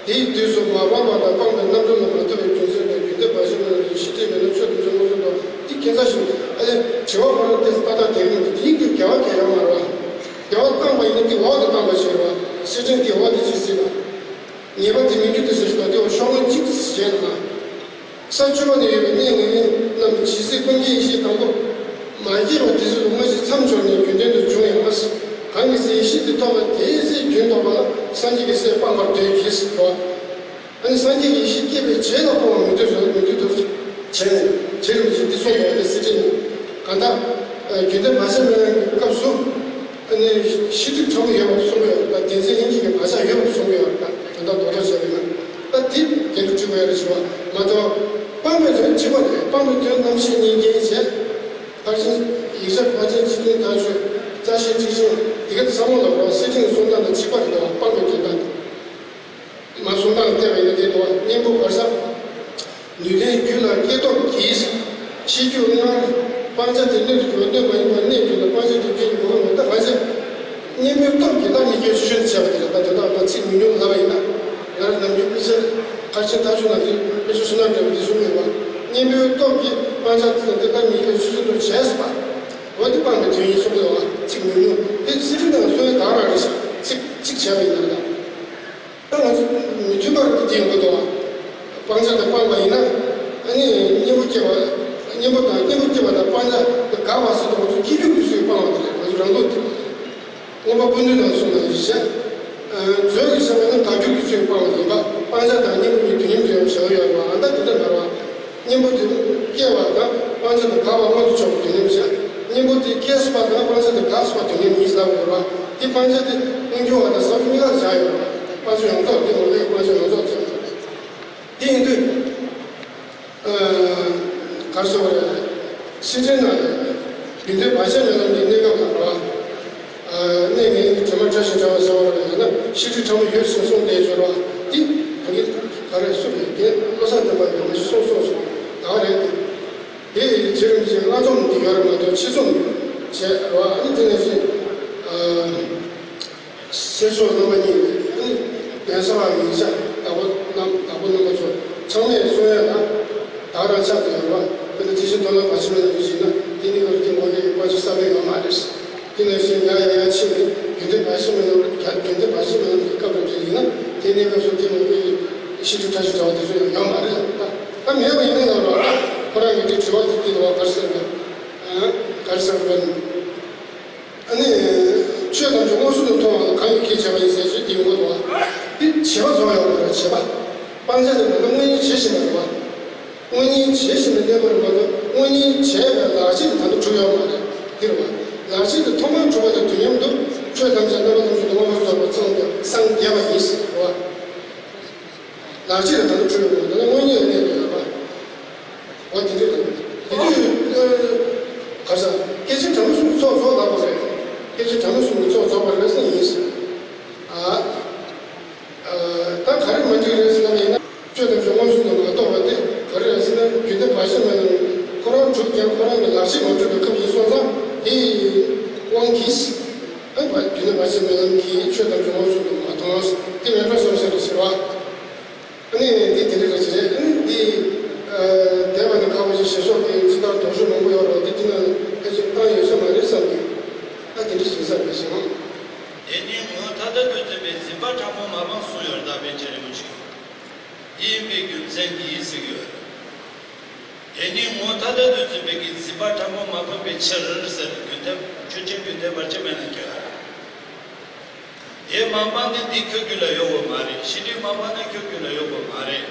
དེའི་དུས་སུ་མ་སྤངས་པ་དང་སྤངས་པའི་རྣམ་གྲངས་ལ་མ་ཐུག་པའི་རྒྱུ་མཚན་དང་རྒྱུན་ལྡན་བར་ཆད་མེད་ལམ་གྱི་ཤེས་སྒྲིབ་མེད་ན་ཆོས་ཐམས་ཅད་མངོན་སུམ་དུ་འདི་ཁྱད་མཚར་ཞིག་ཨ་ལས་དྲི་བ་ཁོ་རང་དེ་ཏག་ཏག་དེ་མི་འདུག་དེ་ཡིན་གྱི་འགལ་བ་གང་ཡང་མ་རེད་བ། འགལ་བ་བཏང་བ་ཡིན་ན་དེ་འོག་ཏུ་བཏང་བ་ཞིག་རེད་བ། གསེར་ཕྲེང་དེ་འོག་ཏུ་ཅི་སྲིད་ན། ངེས་པ་དེ་མི་འགྱུར་ཏེ་ཟེར་ཞིག་དང་དེ་འོག་ཤོག་ངོས་གཅིག་བཞེས་ན། ས་བཅུ་པ་ན་ཡོད་པའི་གནས་ངེས་རྣམས་ཇི་སྲིད་ཀུན་མཁྱེན་ཡེ་ཤེས་དང་པོ་མ་སྐྱེས་པ་དེ་སྲིད་དུ་སྔ་ཕྱི་མཚམས་སྦྱོར་ནས་རྒྱུན་ལྡན་དུ་འབྱུང་ཡང་སྲིད། གང་གི་ཚེ་ཡེ་ཤེས་དེ་ཐོབ་པ་དེའི་ཚེ་རྒྱུན་ཐོབ་པ་ལ་སངས་རྒྱས་ཀྱི་སྲས་སྤངས་པར་འདོད་ཀྱི་ཟེར་བ། ཨ་ནི་སངས་རྒྱས་ཀྱི་ཡེ་ཤེས་སྐྱེས་པའི་རྗེས་ལ་སྤོང་བ་མི་འདོད་སོ་མི་འདོད་དུ་བྱས་ནས་རྗེ་རིན་པོ་ཆེས་འདི་གསུངས་པ་དེ་གསེར་ཕྲེང་ནས་གང་ལྟར། རྒྱུན་ལྡན་བར་ཆད་མེད་པའི་སྐབས་སུ། ཨ་ནི་ཤེས་སྒྲིབ་ཕྲ་མོ་ཡོད་པར་གསུངས་ཡོད་པ་དང་། དེ་ཚེ་སྙིང་རྗེ་གི་བག་ཆགས་ཡོད་པར་གསུངས་ཡོད་པ་དང་། དོན་དག་རྡོག་རྡོག་བྱས་པ་ཡིན་ན། ད་དེ་འགལ་འདུ་འཁྲུལ་དགོས་ཡ་རེད་ཞུ་བ་མ་གཏོགས། སྤངས་པའི་དོན་གཅིག་པ་རེད། སྤངས་པའི་དོན་རྣམ་བཤད་གཉིས་བརྒྱན་བྱས། ཕར་ཕྱིན་ཡིག་ཆ་ཕར་ཕྱིན་སྤྱི་དོན་དག་ཆོས་རྩ་ཤེ་ཁྲིགས་ཤེ་དེ་ག་ཚང་མ་ལ་རོ་གསེར་ཕྲེང་གསུང་སྟངས་དང་གཅིག་པ་རེད་འདུག་བ། སྤངས་པའི་དོན་དང་། མ་གསུང་སྟངས་བལྟས་པ་ཡིན་ན་དེ་འདུག་བ། གཉེན་པོ་བར་ས། ནུས་ལྡན་རྒྱུད་ལ་སྐྱེས་སྟོབས་ཀྱིས། ཤེས་རྒྱུད་སྔར། སྤང་བྱ་དེ་སྣོད་དུ་གྱུར་པ་སྣོད་མ་ཡིན་པ་གནས་གྱུར་ན་སྤང་བྱ་དེ་རྒྱུན་གྱི་གོ་བ་མེད། ད་གང་ཕྱིར། གཉེན་པོའི་སྟོབས་ཀྱིས་སླར་མི་སྐྱེ་ཞུ་ཞུ་བྱས་པ་དེ་ལ་ད་དོན་དག་ང་ཚིག་ཉུང་ཉུང་ལབ་པ་ཡིན་ན། ང་རང་ནམ་རྒྱུན་དཔེ་ཆ་ཕར་ཕྱིན་ཐག་ཆོད་ན་དེ་དཔེ་ཆ་སུ་ན་འདྲ་བ་འདི་གསུང་གི་ཡོད་པ། གཉེན་པོའི་སྟོབས་ཀྱིས་སྤང་བྱ་དེ་དང་དེ་སླར་མི་སྐྱེ་ཞུ་ཞུ་འདུག་བྱས་པ། འོ་དེ་སྤངས་པའི་དོན་ཡིན་གསུང་གི་ཡོད་པ། ཚིག་ཉུང་ཉུང་དེ་ཚིག་རིགས་དང་སོ་ཡི་གང་རང་རེད་ཤག་ཚིག་ཚིག་བྱས་པ་ཡིན་ན་ད། ད་ང་ཚོ་མི་མཐུན་པ་རེད་དེ་ཡོང་གི་འདུག་བ། སྤང་བྱ་དེ་སྤངས་པ་ཡིན་ན། ཨ་ནི་གཉེན་པོ་སྐྱེ་བ། གཉེན་པོ་དང་གཉེན་པོ་སྐྱེ་བ་དང་སྤང་བྱ་དེ་དགག་པ་ཟེར་དུས་ང་ཚོ་སྐྱེ་རྒྱུད་ཀྱི་སྲོལ་སྤངས་པ་དེ་རེད། ང་ཚོ་རང་ལུགས་དེ། མངོན་པ་ཀུན་བཏུས་ནང་གསུངས་པ་ནང་བཞིན་བྱས། མཛོད་ཀྱི་བྱ་བ་ནི་དགག་རྒྱུད་ཀྱི་སྲོལ་སྤངས་པ་ཡིན་པ། སྤང་བྱ་དང་གཉེན་པོ་གཉིས་དུས་མཉམ་དུ་ཡོང་བྱ་བ་ཡོད་པ། ཨ་ད་དེ་འདྲ་མ་རེད་བ། གཉེན་པོ་དེ་སྐྱེ་བ་དང་སྤང་བྱ་དེ་དགག་པ་མངོན་དུ་ཕྱོགས་པ་དུས་མཉམ་བྱས། གཉེན་པོ་དེ་སྐྱེས་སོ་པ་དང་སྤང་བྱ་དེ་དགག་སོ་པ་དུས་མཉམ་གཉིས་ལབ་དགོས་པ། དེ་སྤང་བྱ་དེ་མངོན་གྱུར་བ་དང་ས་བོན་གཉིས་ཀ་བཞག་ཡོད་པ། སྤང་བྱ་ཡོངས་རྫོགས་དེ་ངོ་བོའི་སྤང་བྱ་ཡོངས་རྫོགས་ཀྱང་། དེ་ཡིན་དུས། གར་སོ་བར། ཕྱི་དྲན་ན། རྒྱུན་ལྡན་བར་ཆད་མེད་ལམ་གྱི་གནས་སྐབས་ལ་རོ། གནས་ངེས་ཀྱི་དྲི་མ་བྲལ་ཞིང་བྲལ་བ་ཟེར་བ་རེད། ཡང་ན་ཤེས་སྒྲིབ་ཕྲ་མོ་ཡོད་ཅེས་གསུངས་ཏེ་སྦྱོར་བ་འདི་ག་གི་ག་རེ་གསུངས་པས་དེ་བློ་བཟང་ལྡན་པ་གིས་མ་གཞི་གསུངས་གསུངས་སོང་ད་ག་རེད་དེ། དེ་ཡི་ཚེ་རིང་གི་ལྔ་འཛོམས་འདི་ཡོད་རེད་མ་གཏོགས་ཕྱི་འཛོམས་བྱས་རོ། ཨ་ནི་དེ་ནས་ཅི། སེར་ཕྱོགས་རྣམ་པ་གཉིས་ནས་ཨ་ནི་གདན་ས་བ་ཡིན་ཤག་བདག་པོ་རྣམ་བདག་པོ་རྣམ་པ་ཚོ་ཚང་མས་གསུང་ཡ་ལ་བདག་རང་ཆགས་ཀྱི་ཡོད་རེད་བ། དཔེར་ན་དེ་བཞིན་དོ་ལ་བ་ཕྱི་མ་ཡིན་པ་ཞིག་ན་དེ་ནི་ང་ཚོ་དེ་ངོ་ཡ་གི་དཔལ་འབྱོར་ས་མེད་ཡོད་མ་རེད། དེ་ནང་བཞིན་ཡ་ཡ་ཡ་ཕྱིན་ནས་རྒྱུན་ལྡན་བ་ཕྱི་མ་ཡིན་རྒྱུན་ལྡན་བ་ཕྱི་མ་ཡིན་གྱི་སྐབས་རེ་རེ་ཡིན་ན་དེ་ནས་ང་ཚོ་དེ་ངོ་ཡ་གི་ཤི་ཁྲི་ཁྲ་ཤི་འདྲ་བ་དེ་ཚོ་ཡང་ཡོད་མ་རེད། ད་ད་མེད་པ་ཡིན་ན་ཡང་རོགས་ཁོ་རང་གི་དེ་དྲི་བ་དེ་དེ་ལ་བ་གར་ཟེར་བ་གར་ཟེར་བ། ཨ་ནི། ཆོས་ཐམས་ཅད་མངོན་སུམ་དུ་མཐོང་བ་ལ་གང་གིས་ཁས་འཆེ་བ་ཡིན་ཟེར་ཞེས་དེའི་མགོ་ཐོག་འདི་བྱེད་པ་རྫོགས་ཡོང་བ་རེད། བྱེད་པ། སྤང་བྱ་དེ་ད་ལྟ་དངོས་གཉེན་བྱེད་བཞིན་པ་རེད་བ། དངོས་གཉེན་བྱེད་བཞིན་པའི་གནས་སྐབས་རེད་མ་གཏོགས་དངོས་གཉེན་བྱས་པའི་ལག་རྗེས་དེ་ད་ལྟ་གྲུབ་ཡོད་མ་རེད། འདི་རེད་བ། ལག་རྗེས་དེ་ཐོག་མར་གྲུབ་པ་དང་དུས་མཉམ་དུ་ཆོས་ཐམས་ཅད་རྣམ་པ་ཐམས་ཅད་དུ་མངོན་པར་རྫོགས་པར་སངས་རྒྱས་སངས་རྒྱས་པ་ཡིན་ཟེར་རེད་བ། ལག་རྗེས་ལ་ད་ལྟ་འཁྲུལ་ཡོད་པ་ཡིན་ན་དངོས་གཉེན་ལ་གནས་དགོས་ཡོད་པ། འོ་དེ་འདྲ་རེད། དེ་དུས་ག་ས་སྐད་ཆ་དྲང་མོ་གསུམ་གྱི་ཚོགས་རྫོགས་ལབ་པ་རེད། སྐད་ཆ་དྲང་མོ་གསུམ་གྱི་ཚོགས་རྫོགས་པ་རེད་ཟེར་ཡིན་ཟེར། ཨ། ད་ག་རེ་མ་འགྲིག་རེད་ཟེར་ན་ཡིན་ན་ཆོས་ཐམས་ཅད་མངོན་སུམ་དུ་མ་རྟོགས་པ་དེ་ག་རེ་རེད་ཟེར་ན་རྒྱུན་ལྡན་བར་ཆད་མེད་ལམ་ཁོ་རང་གྲུབ་ཀྱང་ཁོ་རང་གི་ལག་རྗེས་མ་གྲུབ་པའི་སྐབས་ཡིན་སོང་ཙང་དེའི་དབང་གིས། ཨ་རྒྱུན་ལྡན་བར་ཆད་མེད་ལམ་གྱིས་ཆོས་ཐམས་ཅད་མངོན་སུམ་དུ་མ་མཐོང་། དེ་མེད་འགྲོ་བསམ་ཟེར་རེད་ཟེར་བ། ཨ་ནི་འདི་དེ་འདྲ་རེད་ཟེར་རེད། ཨ་ནི་འདི། འདས་པ་ནས་ཁ་བ་ཅིག་ཞེས་སོགས་ཀྱི་ཅི་ལྟར་དོགས་གཞི་མང་པོ་ཡོད་རེད། འདི་འདི་ནང་ཕལ་ཆེར་བཏང་ཡོད་ས་མ་རེད་བསམ་གྱི། ཨ་དེ་འདྲ་ཞིག་བསམ་པའི་ཞིང་། དེ་ནི་ངོ་ཐ་དད་དུ་འཛིན་པའི་འཛིན་པ་ཕྲ་མོ་མ་སྤངས་གསུངས་ཡོད་རེད། ད་པཎ་ཆེན་རིན་པོ་ཆེས། འདི་ཡིན་པའི་རྒྱུ་མཚན་གྱིས་ཟེར་གྱི་ཡོད་རེད། དེ་ནི་ངོ་ཐ་དད་དུ་འཛིན་པའི་གི་འཛིན་པ་ཕྲ་མོ་མ་སྤངས་པའི་ཕྱིར་ཟེར་རྒྱུན་ལྡན་ཆོས་ཅན་རྒྱུན་ལྡན་བར་ཆད་མེད་ལ་འགལ། དེ་མ་སྤངས་ན་འདི་ཁྱོད་རྒྱུད་ལ་ཡོད་དགོས་མ་རེད། ཤེས་སྒྲིབ་མ་སྤངས་ན་ཁྱོད་རྒྱུད་ལ་ཡོད་དགོས་མ་རེད།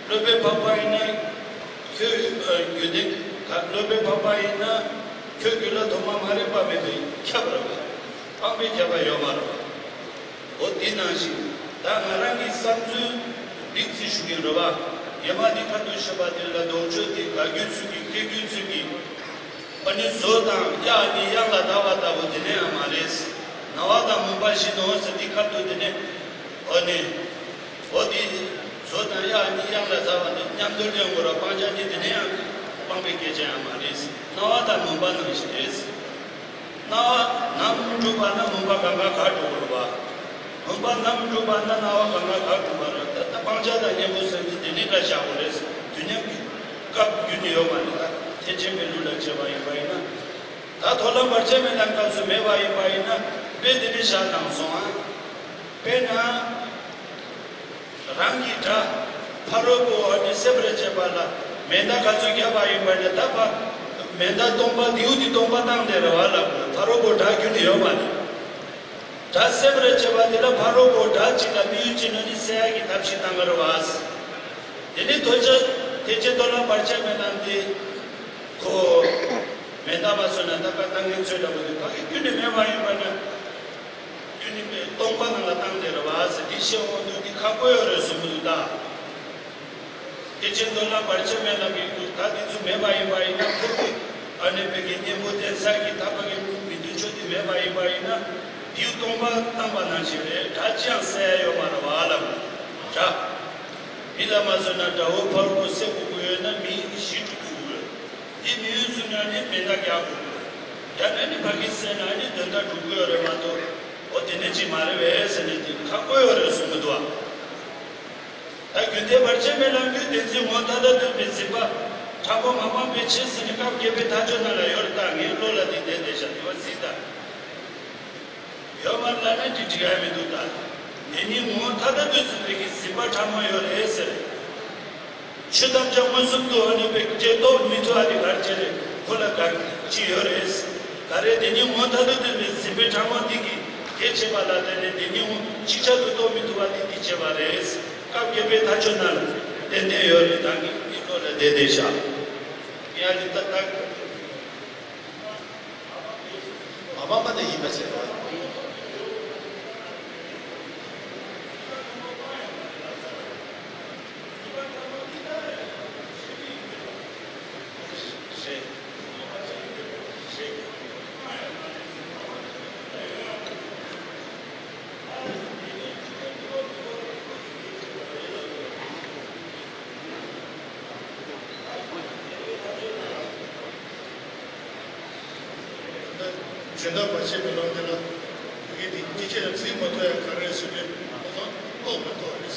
སློབ་པའི་འཕགས་པ་ཡིན་ན་ཁྱོད་རྒྱུད་ལྡན་ག་ ད་སློབ་དཔོན་འཕགས་པ་ཡིན་ན་ཁྱོད་རྒྱུད་ལ་ཐོག་མ་མ་རིག་པ་མེད་པའི་ཁྱབ་ར་བས། སྤངས་པའི་ཁྱབ་པ་ཡོད་མ་རེད། འོ་དེ་ནང་བཞིན་ད་ང་རང་གི་བསམ་ཚུལ་རིག་རྩིས་ཞུ་གིན་རེད་བ། ཉི་མ་འདི་ཁ་ཐུག་བཤད་པ་དེ་ལ་ལྡོག་ཕྱོགས་དེ་དགའ་རྒྱུ་ཚུལ་གྱིས་སྐྱེ་རྒྱུ་ཚུལ་གྱིས། ཨ་ནི་བཟོ་དང་གཡག་ནི་གཡང་ལ་བདའ་བ་ལྟ་བུ་དེ་ནས་ཡང་མ་རེད། ན་བ་དང་མུན་པ་བཞིན་ནོ་ཟེར་འདི་ཁ་ཐུག་དེ་ནས། འོ་ནི། འོ་དེ། བཟོ་དང་གཡག་ནི་གཡང་ལ་བདའ་བ་ནི་མཉམ་དུ་ལེན་དགོས་ར་སྤང་བྱ་ནི་དེ་ནས་ཡང་སྤངས་པའི་སྐད་ཆ་ཡང་མ་རེད། ན་བ་དང་མུན་པ་ནང་བཞིན་རེད། ན་བ་ནམ་འཁྲུགས་པ་ན་མུན་པ་གང་ག་ག་འགྲོ་དགོས་རེད་བ། མུན་པ་ནམ་འཁྲུགས་པ་ན་ན་བ་གང་ག་ག་འཁྲུགས་པ་རེད། ད་ལྟ་སྤང་བྱ་དང་གཉེན་པོ་ཟེར་དེ་དེ་ནས་འདྲ་བཞག་དགོས་རེད། དུས་མཉམ་གྱི་སྐབས་རྒྱུན་ནས་ཡོད་མ་རེད། ད་ཐེག་ཆེན་པའི་ལུགས་ལ་བྱས་པ་ཡིན་པ་ཡིན་ན། ད་མཐོ་ལམ་བར་ཆད་མེད་ལམ་སྐབས་སུ་མེད་པ་ཡིན་པ་ཡིན་ན་དཔེ་དེ་ནས་བཞག་གནང་སོང་ཨ། དཔེར་ན། རང་གི་དགྲ། ཕ་རོལ་པོ་ཨ་ནི་སེམས་རེ་བྱེད་པ་ལ་མེ་མདའ་ག་ཚོད་བརྒྱབ་པ་ཡིན་པ་ནི་ད་ཕ། མེ་མདའ་སྟོང་པ་མདེའུ་དེ་སྟོང་པ་བཏང་དེ་རེད་བ་ལབ་དགོས། ཕ་རོལ་པོ་དགྲ་རྒྱུན་ནས་ཡོད་མ་རེད། དགྲ་སེམས་རེ་བྱེད་པ་དེ་ལ་ཕ་རོལ་པོ་དགྲ་གཅིག་ལ་དམིགས་ཡུལ་གཅིག་ནི་ནི་བསད་ཡག་གི་ཐབས་ཤེས་བཏང་གི་རེད་བ། དེ་ནི་ཐོས་བྱ་ཐེག་ཆེན་མཐོ་ལམ་བར་ཆད་མེད་ལམ་དེ། ཁོ། མེ་མདའ་མ་སོན་ན་ད་ཀ་བཏང་མཁན་ཚོས་འདྲ་པོ་དེ་ཕ་གི་རྒྱུན་ནས་མེད་པ་ཡིན་པ་ན། རྒྱུན་ནས་མེད་སྟོང་པ་ནང་ལ་བཏང་དེ་རེད་བ་ཟེར་འདི་བཤད་འོང་དུས་འདི་ཁག་པོ་ཡོད་རེད་བཟོ་གི་འདུག་ད། ཐེག་ཆེན་མཐོ་ལམ་བར་ཆད་མེད་ལམ་ཡིན་དུས་ད་འདི་ཚོ་མེད་པ་ཡིན་པ་ཡིན་ན་ཁོ་གི་ཨ་ནེ་བོད་ཀྱི་གཉེན་པོ་བསྟེན་ས་གི་ད་ཕ་གི་མི་མཐུན་ཕྱོགས་འདི་མེད་པ་ཡིན་པ་ཡིན་ན་འདིའུ་སྟོང་པ་བཏང་པ་ནང་བཞིན་རེད། དགྲ་ཅི་ཡང་བསད་ཡ་ཡོད་མ་རེད་བ་ལབ། དགྲ། མི་ལ་མ་བཟོད་ན་དགྲ་བོ་ཕ་རོལ་པོ་བསད་དགོས་ཀྱི་ཡོད་ན་མི་གཞི་དཀྲུག་དགོས་ཀྱི་ཡོད། འདི་མི་ཡུལ་སུ་ཉར་ནས་མེ་མདའ་རྒྱག་དགོས་ཀྱི་ཡོད། ཡང་ན་ནི་ཕ་གི་བསད་ན་ནི་དོན་དག་འགྲུབ་ཀྱི་ཡོད་རེད་མ་གཏོགས། འོ་དེ་ནས་ཅིག་མ་རེད་བས་ཟེར་ནས་དེ་ཁག་པོ་ཡོད་རེད་གསུང་གི་འདུག་ཨ། ད་རྒྱུན་མཐའི་བར་ཆད་མེད་ལམ་རྒྱུད་བདེན་འཛིན་ངོ་ཐ་དད་འདོད་པའི་འཛིན་པ་ཕྲ་མོ་མ་སྤངས་པའི་ཕྱིར་ཟེར་ནས་སྐབས་བརྒྱད་པའི་མཐའ་སྦྱོར་ནང་ལ་ཡོད་རེད། ད་ངའི་བློ་ལ་དེ་བསྡད་བསྡད་བཞག་དེ་བ་གཟིགས་དང་། ཡོད་མ་རེད་ལབ་ན་འགྲིག་འགྲིག་ཡ་མི་འདུག་ད། དེ་ཉིད་ངོ་ཐ་དད་དུ་འཛིན་པའི་གི་འཛིན་པ་ཕྲ་མོ་ཡོད་རེད་ཟེར། ཆོས་ཐམས་ཅད་མངོན་སུམ་དུ་ཨ་ནི་པའི་ཀྱེ་རྟོགས་མི་ཐུབ་ཨ་ནི་གར་བྱེད་རེད། ཁོ་ལ་གར་ཅི་ཡོད་རེད། ག་རེ་དེ་ཉིད་ངོ་ཐ་དད་དུ་འཛིན་པའི་ཕྲ་མོ་འདི་གིས་དེ་བྱེད་པ་ལ་བརྟེན་ནས་དེ་ཉིད་ངོ་ཅིག་ཆར་དུ་རྟོགས་མི་ཐུབ་པ་འདི་འདི་བྱེད་པ་རེད། སྐབས་བརྒྱད་པའི་མཐའ་སྦྱོར་ནང་ལ་ཏན་ཏན་ཡོད་རེད། ད་གི་མི་བློ་ལ་བདེ་བདེ་བཞག་ཡ་ལི་ཏ་ཏ། མ་སྤངས་པ་ནི་ཡིན་པ་ཟེར་བ། ད་ལྟ་བར་ཆད་མེད་ལམ་དེ་ལ་ཕ་གི་དེ་སྐྱེ་མཆེད་ལ་འཛིན་མ་ཐུབ་ཡ་ག་རེ་ཟེར་དུས་ཁོ་ཚོ་རྟོགས་མ་ཐུབ་རེད།